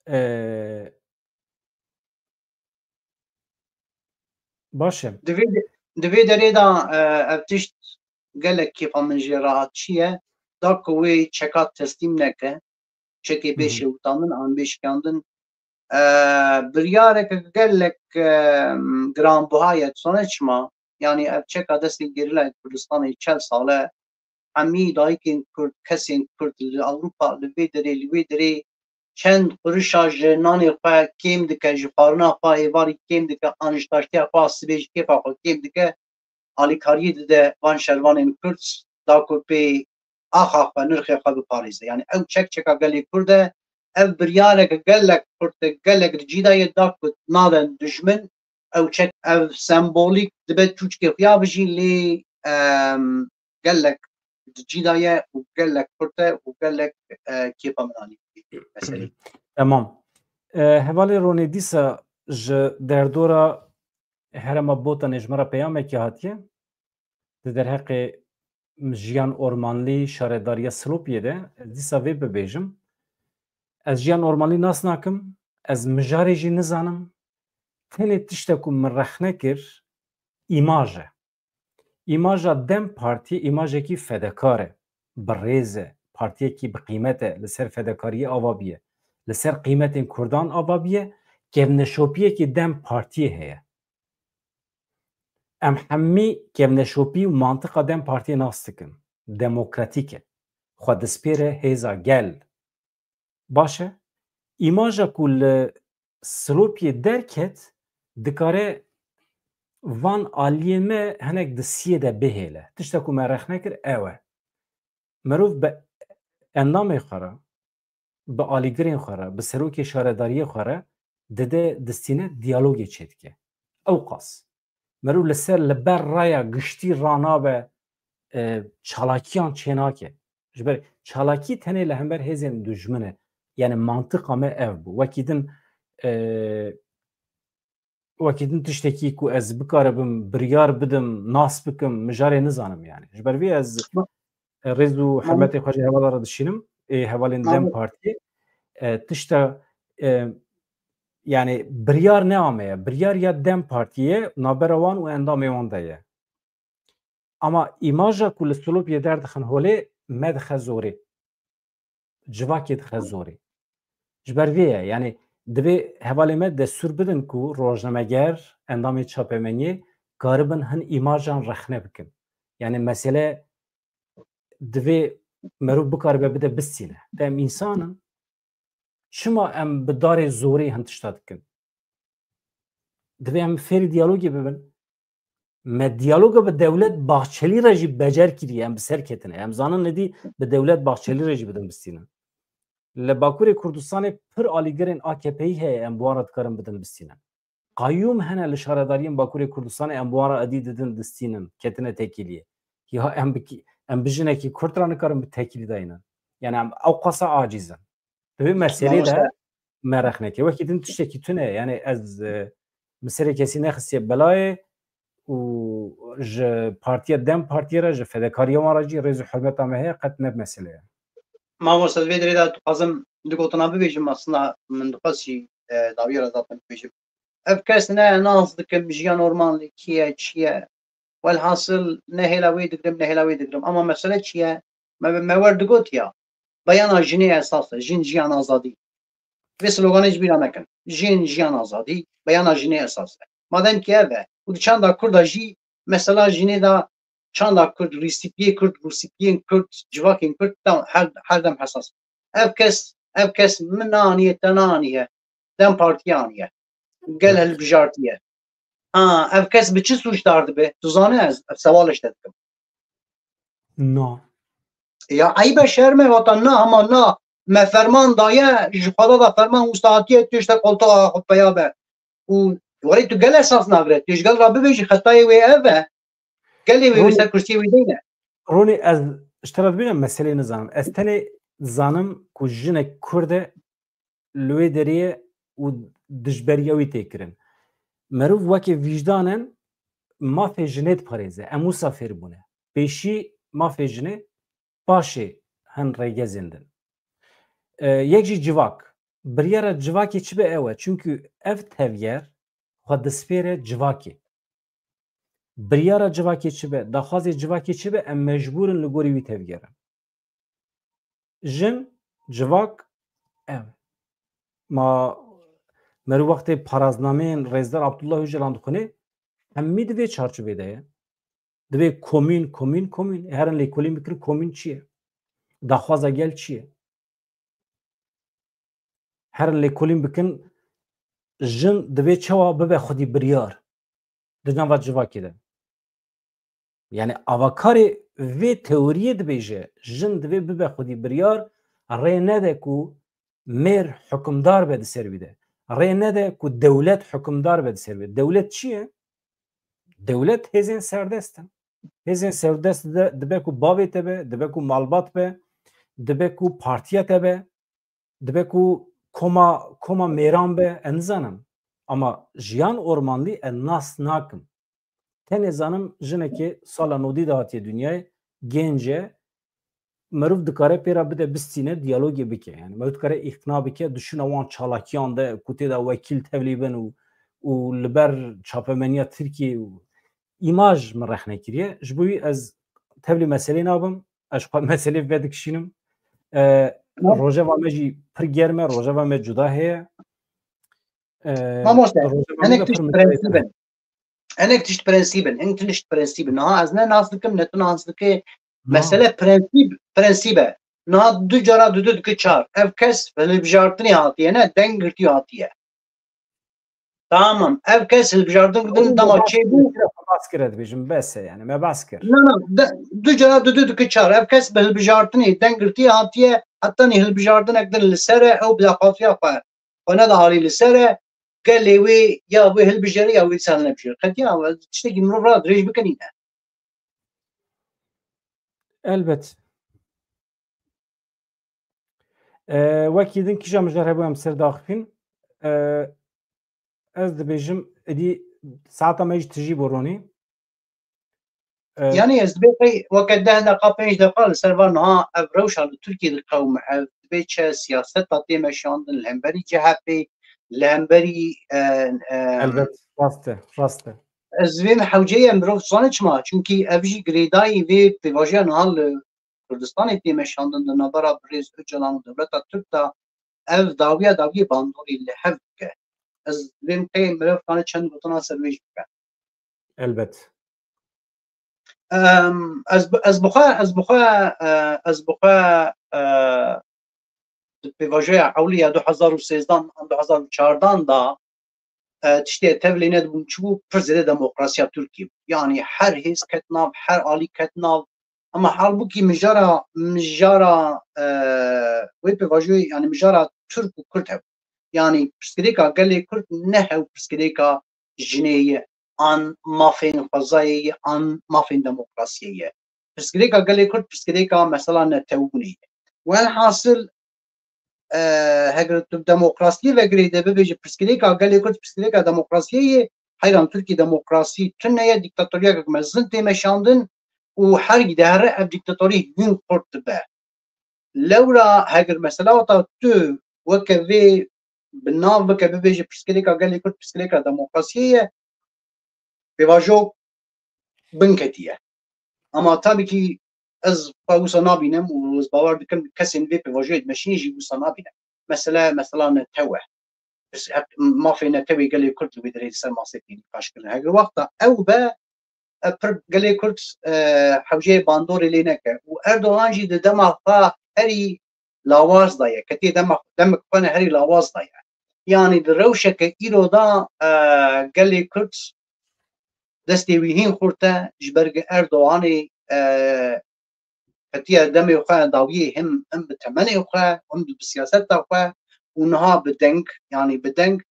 E, baş e. Di vê, di vê derê de, e, ev tişt gelek kêfa min jê re hat. Çi ye? Da ku wê çeka teslîm neke, çekê bê Hı hı. şewitandin an bê şikandin, e, biryareke gelek, e, giranbuha ye. Dizane çima? Yanî ev çeka destê gerîlayên Kurdistanê çel sal e. Hemî dayikên Kurd, kesên Kurd li Ewropa, li vê derê, li wê derê çend qurişa ji nanê xwe kêm dike, ji xwarina xwe êvarî kêm dike, an ji taştiya xwe sibê ji kêfa xwe kêm dike, alîkariyê dide van şervanên Kurd, da ku pê axa xwe, nirxê xwe biparêze. Yani ew çek çeka gelê Kurd e, ev biryareke gelek xurt e, gelek di cî de ye, da ku naden dijmin, ew çek, ev sembolîk dibe çûçikê xuya bijî, lê, em, gelek di cî de ye û gelek xurt e û gelek, e, kêfa min anî meselê. Tamam. E, hevalê Ronê, dîsa ji derdora herêma Botanê ji me re peyamekî hatiye. Di derheqê Jiyan Ormanlî, şaredariya Silopiyê de, ez dîsa vê bibêjim. Ez Jiyan Ormanlî nas nakim, ez mijarê jî nizanim. Tenê tiştek ku min rexne kir, îmaj e. Îmaja DEM Partiyê îmajekî fedekar e, bi rêz e, partiyekî bi qîmet e, li ser fedekariyê ava bûye, li ser qîmetên Kurdan ava bûye, kevneşopiyekî DEM Partiyê heye. Em hemî kevneşopî û mantiqa DEM Partiyê nas dikin. Demokratîk e. Xwe dispêre hêza gel. Baş e. Îmaja ku li Silopiyê derket dikare van aliyê me hinek di siyê de bihêle. Tişta ku me rexne kir ew e. Merov bi endamê xwe re, bi alîgirên xwe re, bi serokê şaredariyê xwe re dide distîne diyalogê çêdike. Ew qas. Merov li ser, li ber raya giştî ranabe, e, çalakiyan çênake. Ji ber çalakî tenê li hember hêzên dujmin e. Yani mantiqa me ev bû. Wekî din, e, wekî din tiştekî ku ez bikaribim, biryar bidim, nas bikim, mijarê nizanim yani. Ji ber vê ez, e, rêz û hurmetê xwe ji hevala re dişînim, ê hevalên DEM Partiyê. E, tişta, e, yani biryar ne ame ye. Biryar ya DEM Partiyê, navbera wan û endamê wan de ye. Ama îmaja ku li Silopiyê derdixin holê me dixe zorê. Civakê dixe zorê. Ji ber vê ye, yani divê hevalê me destûr bidin ku rojnameger, endamê çapemeniyê karibin hin îmajan rexne bikin. Yani mesele divê merov bikaribe bide bistîne. Te em însan in. Çima em bi darê zorê hin tişta dikin? Divê em fêrî diyalogê bibin. Me diyaloga bi Dewlet Bahçelî re jî becer kiriye, em bi ser ketine. Em zanin nedî bi Dewlet Bahçelî re jî bidin bistînin. Li Bakurê Kurdistanê pir alîgirên A K P'yî heye, em bi wan re dikarin bidin bistînin. Qayûm hene li şaredariyên Bakurê Kurdistanê, em bi wan re edî didin distînin, ketine tekîliyê. Ya em bi kî-, em bi jinekî Kurd re nikarin bi tekîlî dayînin. Yani em ew qasa acîz in. Di vê meselê de me rex neke. Wekî din tiştekî tune ye. Yani ez, e, min serê kesî nexistiye belayê û ji Partiya DEM Partiyê re, ji fedekariya wan re jî rêz û hurmeta me heye, qet ne bi meselê ye. Mamoste, di vê derê de dixwazim du gotina bibêjim, aslında min dixwest jî, e, dawiya re zaten bibêjim. Ev kes ne nas dikim, jiyan ormanlî kî ye, çi ye? Welhasil ne hêla wê digirim, ne hêla wê digirim. Ama mesele çi ye? Me, me wer digot ya, beyana jinê esas e, jin, jiyan, azadî. Vê sloganê ji bîra nekin. Jin, jiyan, azadî, beyana jinê esas e. Madem ki ev e, û di çanda Kurda jî mesela jinê de çanda Kurd, rûspiyê Kurd, rûspiyên Kurd, civakên Kurd, tam her, her dem hesas. Ev kes, ev kes min neaniye, te neaniye. DEM Partiyê aniye. Gel hilbijartiye. Ha, ev kes bi çi sûcdar dibe? Tu zane ez, ez sewal ji te dikim. Na. Ya eyb e, şerm e, vata na, hema na. Me ferman daye, ji Xweda da ferman wisa hatiye, tu ji te qoltuxa xwe peya be. Û werê tu gel esas nagire, tu ji gel re bibêjî xetayê wê ev e. Gelê wê, wê Ronî, ser kursiyê wê deyne. Ronî, ez ji te re dibêjim, meselê nizanim. Ez tenê dizanim ku jinek Kurd e, li wê derê ye û dijberiya wî tê kirin. Merov weke vîjdan in, mafê jinê diparêze. Em wisa fêr bûne. Pêşî mafê jinê, paşê hin rêgezên din. E, yek jî civak. Biryara civakê çi be ew e. Çunkî ev tevger xwe dispêre civakê. Biryara civakê çi be, daxwazê civakê çi be, em mecbûr in li gorî wî tevgerin. Jin, civak, ev. Ma meriv wextê paraznameyên Rêzdar Abdullah Ocalan dixwîne, hemî di vê çarçovê de ye. Divê komîn, komîn, komîn. Herin lêkolîn bikin, komîn çi ye? Daxwaza gel çi ye? Herin lêkolîn bikin, jin divê çawa bibe xwedî biryar di nava civakê de. Yani avakarê vê teoriyê dibêje, jin divê bibe xwedî biryar, rê nede ku mêr hukimdar be di ser wî de. Rê nede ku dewlet hukimdar be di ser wî de. Dewlet çi ye? Dewlet hêzên serdest in. Hêzên serdest de, dibe ku bavê te be, dibe ku malbat be, dibe ku partiya te be, dibe ku koma, koma mêran be, ez nizanim. Ama jiyan ormanlî ez nas nakim. Tenê zanim jinekê sala nodî de hatiye dinyayê, genc e, meriv dikare pê re bide bistîne, diyalogê bike. Yani meriv dikare îqna bike, dişûna wan çalakiyan de ku tê de wekîl tevlî bin û, û li ber çapemeniya Tirkiyê û îmaj min rexne kiriye. Ji bo wî ez tevlî meselê nabim, ez ji xwe meselê vedikişînim. E, Rojeva me jî pir germ e, rojeva me cuda heye. E, Mamoste, rojeva me hinek de tişt pir prensîb in. Hinek tişt prensîb in, hinek tişt prensîb in. Niha ez ne nas dikim, ne tu nas dikî. Mesele prensîb, Niha du cara du du dike çar. Ev kes hilbijartinê hatiye, ne deng girtî hatiye. Tamam. Ev kes hilbijartin din dema çêbû. Xebas kire dibêjim, bes e, yani me bas kir. Na, na, de, du cara du du dike çar. Ev kes bi hilbijartinê deng girtî hatiye, heta nî hilbijartinek din li ser e, ew bi daxwaziya xwe, xwe neda alî li ser e, gelê wê ya wê hilbijêre ya wê dîsa nebijêre. Qetiya tiştekî mirov ra dirêj bikin îne. Elbet. E, wekî din kîja mijar hebû em ser daxifîn. E, ez dibêjim, êdî saeta me jî tijî bû ronî. E, Yanî ez dibê qey weke deh deqa, pênc deqa li ser van niha ev rewşa li Tirkiyê diqewime. Ev dibê çi siyaseta tê meşandin li hemberî C H P, li hemberî, e, e, Elbet, rast e, rast e. Ez vê hewceyê mirov dizane çima? Çunkî ev jî girêdayî vê pêvajoya niha li Kurdistanê tê meşandin di navbera birêz Ocalan û dewleta Tirk de, ev dawiya dawiyê bandorê li hev dike. Ez vê miqeyê mirov kane çend gotina ser wê jî bike. Elbet. Em, ez bi, ez bi xwe, ez bi xwe, e, ez bi xwe, e, di pêvajoya ewlî ya du hezar û sêzdan an du hezar û çardan da, e, tiştê tevlê nedibûm çi bû, pir zêde demokrasiya Tirkiyê bû. Yanî her hêz ket nav, her alî ket nav. Ama halbûkî mijara, mijara, e, wê pêvajoyê, yanî mijara Tirk û Kurd hebû. Yanî pirsgirêka gelê Kurd ne hew pirsgirêka jinê ye, an mafên xwezayê ye, an mafên demokrasiyê ye. Pirsgirêka gelê Kurd pirsgirêka mesela netewbûnê ye. Welhasil, e, heger tu demokrasiyê ve girêde bibêje pirsgirêka gelê Kurd pirsgirêka demokrasiyê ye, heyran Tirkiyê demokrasî tune ye, dîktatoriyeke mezin tê meşandin û hergî dihere ev dîktatorî hîn xurt dibe. Lewra heger mesela wata tu weke vê bi nav bike, bibêje pirsgirêka gelê Kurd pirsgirêka demokrasiyê ye, pêvajo bin ketiye. Ama tabii ki ez xwe wisa nabînim û ez bawer dikim kesên vê pêvajoyê dimeşînin jî wisa nabîne. Mesele, mesela netew e. Pis-, hep mafê netewê gelê Kurd li wê derê li ser masê tê nîqaş kirin. Heger wexta ew be, e, pir gelê Kurd, e, hewceyê bandorê lê neke. Û Erdogan jî di dema xwe herî lawaz de ye. Ketê dema, demek xwe ne herî lawaz de ye. Yanî di rewşeke îro de, e, gelê Kurd destê wî hîn xurt e, ji ber ku Erdoganê, e, ketiye demê xwe dawiyê him, him bi temenê xwe, him bi siyaseta xwe û niha bi deng, yanî bi deng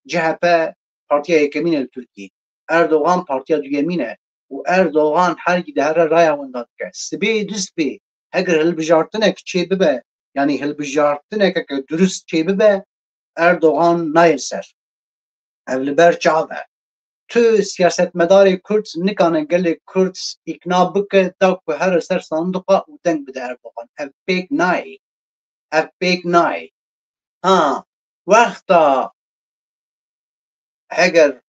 C H P partiya yekemîn e li Tirkiyê. Erdogan partiya duyemîn e û Erdogan hergî dihere raya winda dike. Sibê du sibê heger hilbijartinek çê bibe, yanî hilbijartineke ke durust çê bibe, Erdogan nayê ser. Ev li ber çav e. Tu siyasetmedarê Kurd nikane gelê Kurd îkna bike da ku here ser sandiqa û deng bide Erdogan. Ev pêk nayê. Ev pêk nayê. Ha, wexta heger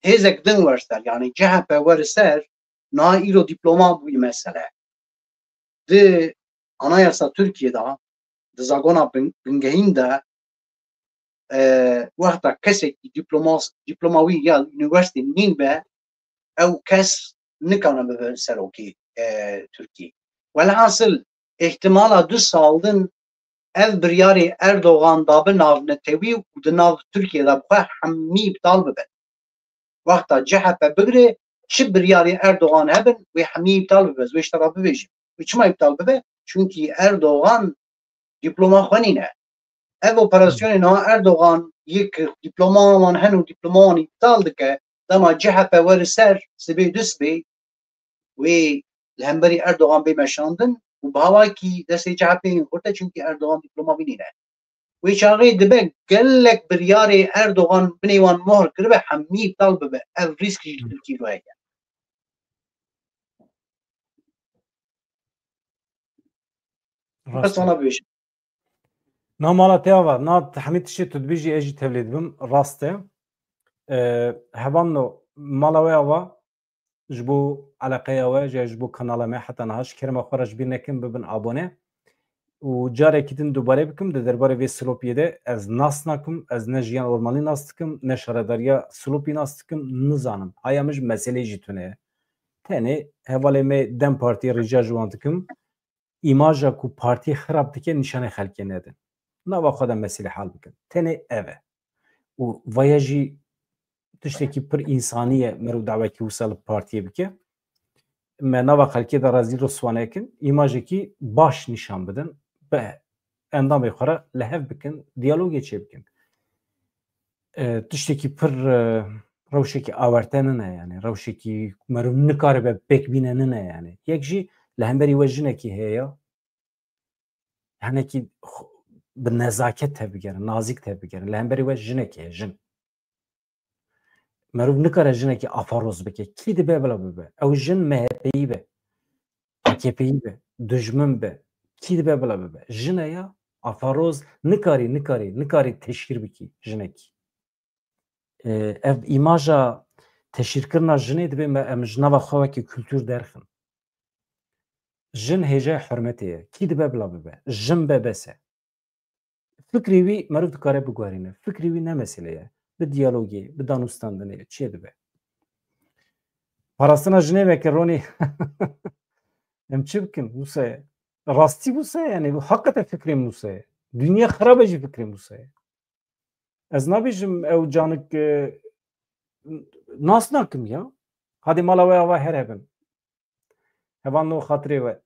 hêzek din wer ser, yanî C H P wer ser, niha îro dîploma bûyî mesele. Di Anayasa Tirkiyê de, di zagona bin-, bingehîn de, e, wexta kesekî dîplomas-, dîploma wî ya unîversîtê nîn be, ew kes nikane bibe serokê, e, Tirkiyê. Welhasil, îhtimala du sal din ev biryarê Erdogan dabe navnetewî û di nav Tirkiyê de bi xwe hemî îptal bibin. Wexta C H P bigire, çi biryarê Erdogan hebin, wê hemî îptal bibe, ez wê ji te re bibêjim. Wê çima îptal bibe? Çunkî Erdogan dîploma xwe nîne. Ev operasyonê niha Erdogan yek dîploma wan hene û dîploma wan îptal dike, dema C H P were ser, sibê du sibê, wê li hemberî Erdogan bê meşandin û bi hawakî destê C H P'ê yên xurt e, çunkî Erdogan dîploma wî nîne. Wê çaxê dibe gelek biryarê Erdogan binê wan mohr kiribe, hemî îptal bibe. Ev rîsk jî li Tirkiyê ve heye. Rast e. Bes wana bibêjim. Na mala te ava, na hemî tiştê tu dibêjî ez jî tevlê dibim, rast e. E, hevalno, mala we ava, ji bo eleqeya we, ji, ji bo kanala me, heta niha ji kerema xwe re ji bîr nekin, bibin abone. Û carekî din dubare bikim, di derbarê vê silopiyê de ez nas nakim, ez ne Jiyan Ormanlî nas dikim, ne şaredariya silopî nas dikim, nizanim. Aya min ji meselê jî tune ye. Tenê hevalê me DEM Partiyê rica ji wan dikim. îmaja ku partiyê xirab dike nîşanê xelkê nedin. Nava xwe de mesîlê hal bikin. Tenê ev e. Û vaya jî tiştekî pir însanî ye, meriv dawekî wisa li partiyê bike. Me nava xelkê de rezîl riswa nekin, îmajekî baş nîşan bidin, bi endamê xwe re li hev bikin, diyalogê çêbikin. E, tiştekî pir, e, rewşekî awerte nine, yani rewşekî meriv nikaribe pêk bîne nine yani. Yek jî li hemberî we jinekî heye ya, hinekî xu-, bi nezaket tevbigerin, nazik tevbigerin. Li hemberî we jinekî heye, jin. Meriv nikare jinekî afaroz bike. Kî dibe bila bibe? Ew jin M H P'yî be, A K P'yî be, dijmin be. Kî dibe bila bibe? Jin e ya, afaroz nikarî, nikarî, nikarî teşhîr bikî jinekî. E, ev îmaja teşhîrkirina jinê dibe me, em ji nava xwe wekî kultur derxin. Jin hêjayê hurmetê ye. Kî dibe bila bibe? Jin be bes e. Fikrê wî meriv dikare biguherîne. Fikrê wî ne mesele ye. Bi diyalogê, bi danûstandinê çê dibe. Parastina jinê veke Ronî. Em çi bikin? Wisa ye. Rastî wisa ye, yani, bu hakikaten fikrê wisa ye. Dinya xirab e jî fikrê wisa ye. Ez nabêjim ew canik, e, nas nakim ya. Hadê mala we ava her hebin. Hevalno, xatirê we.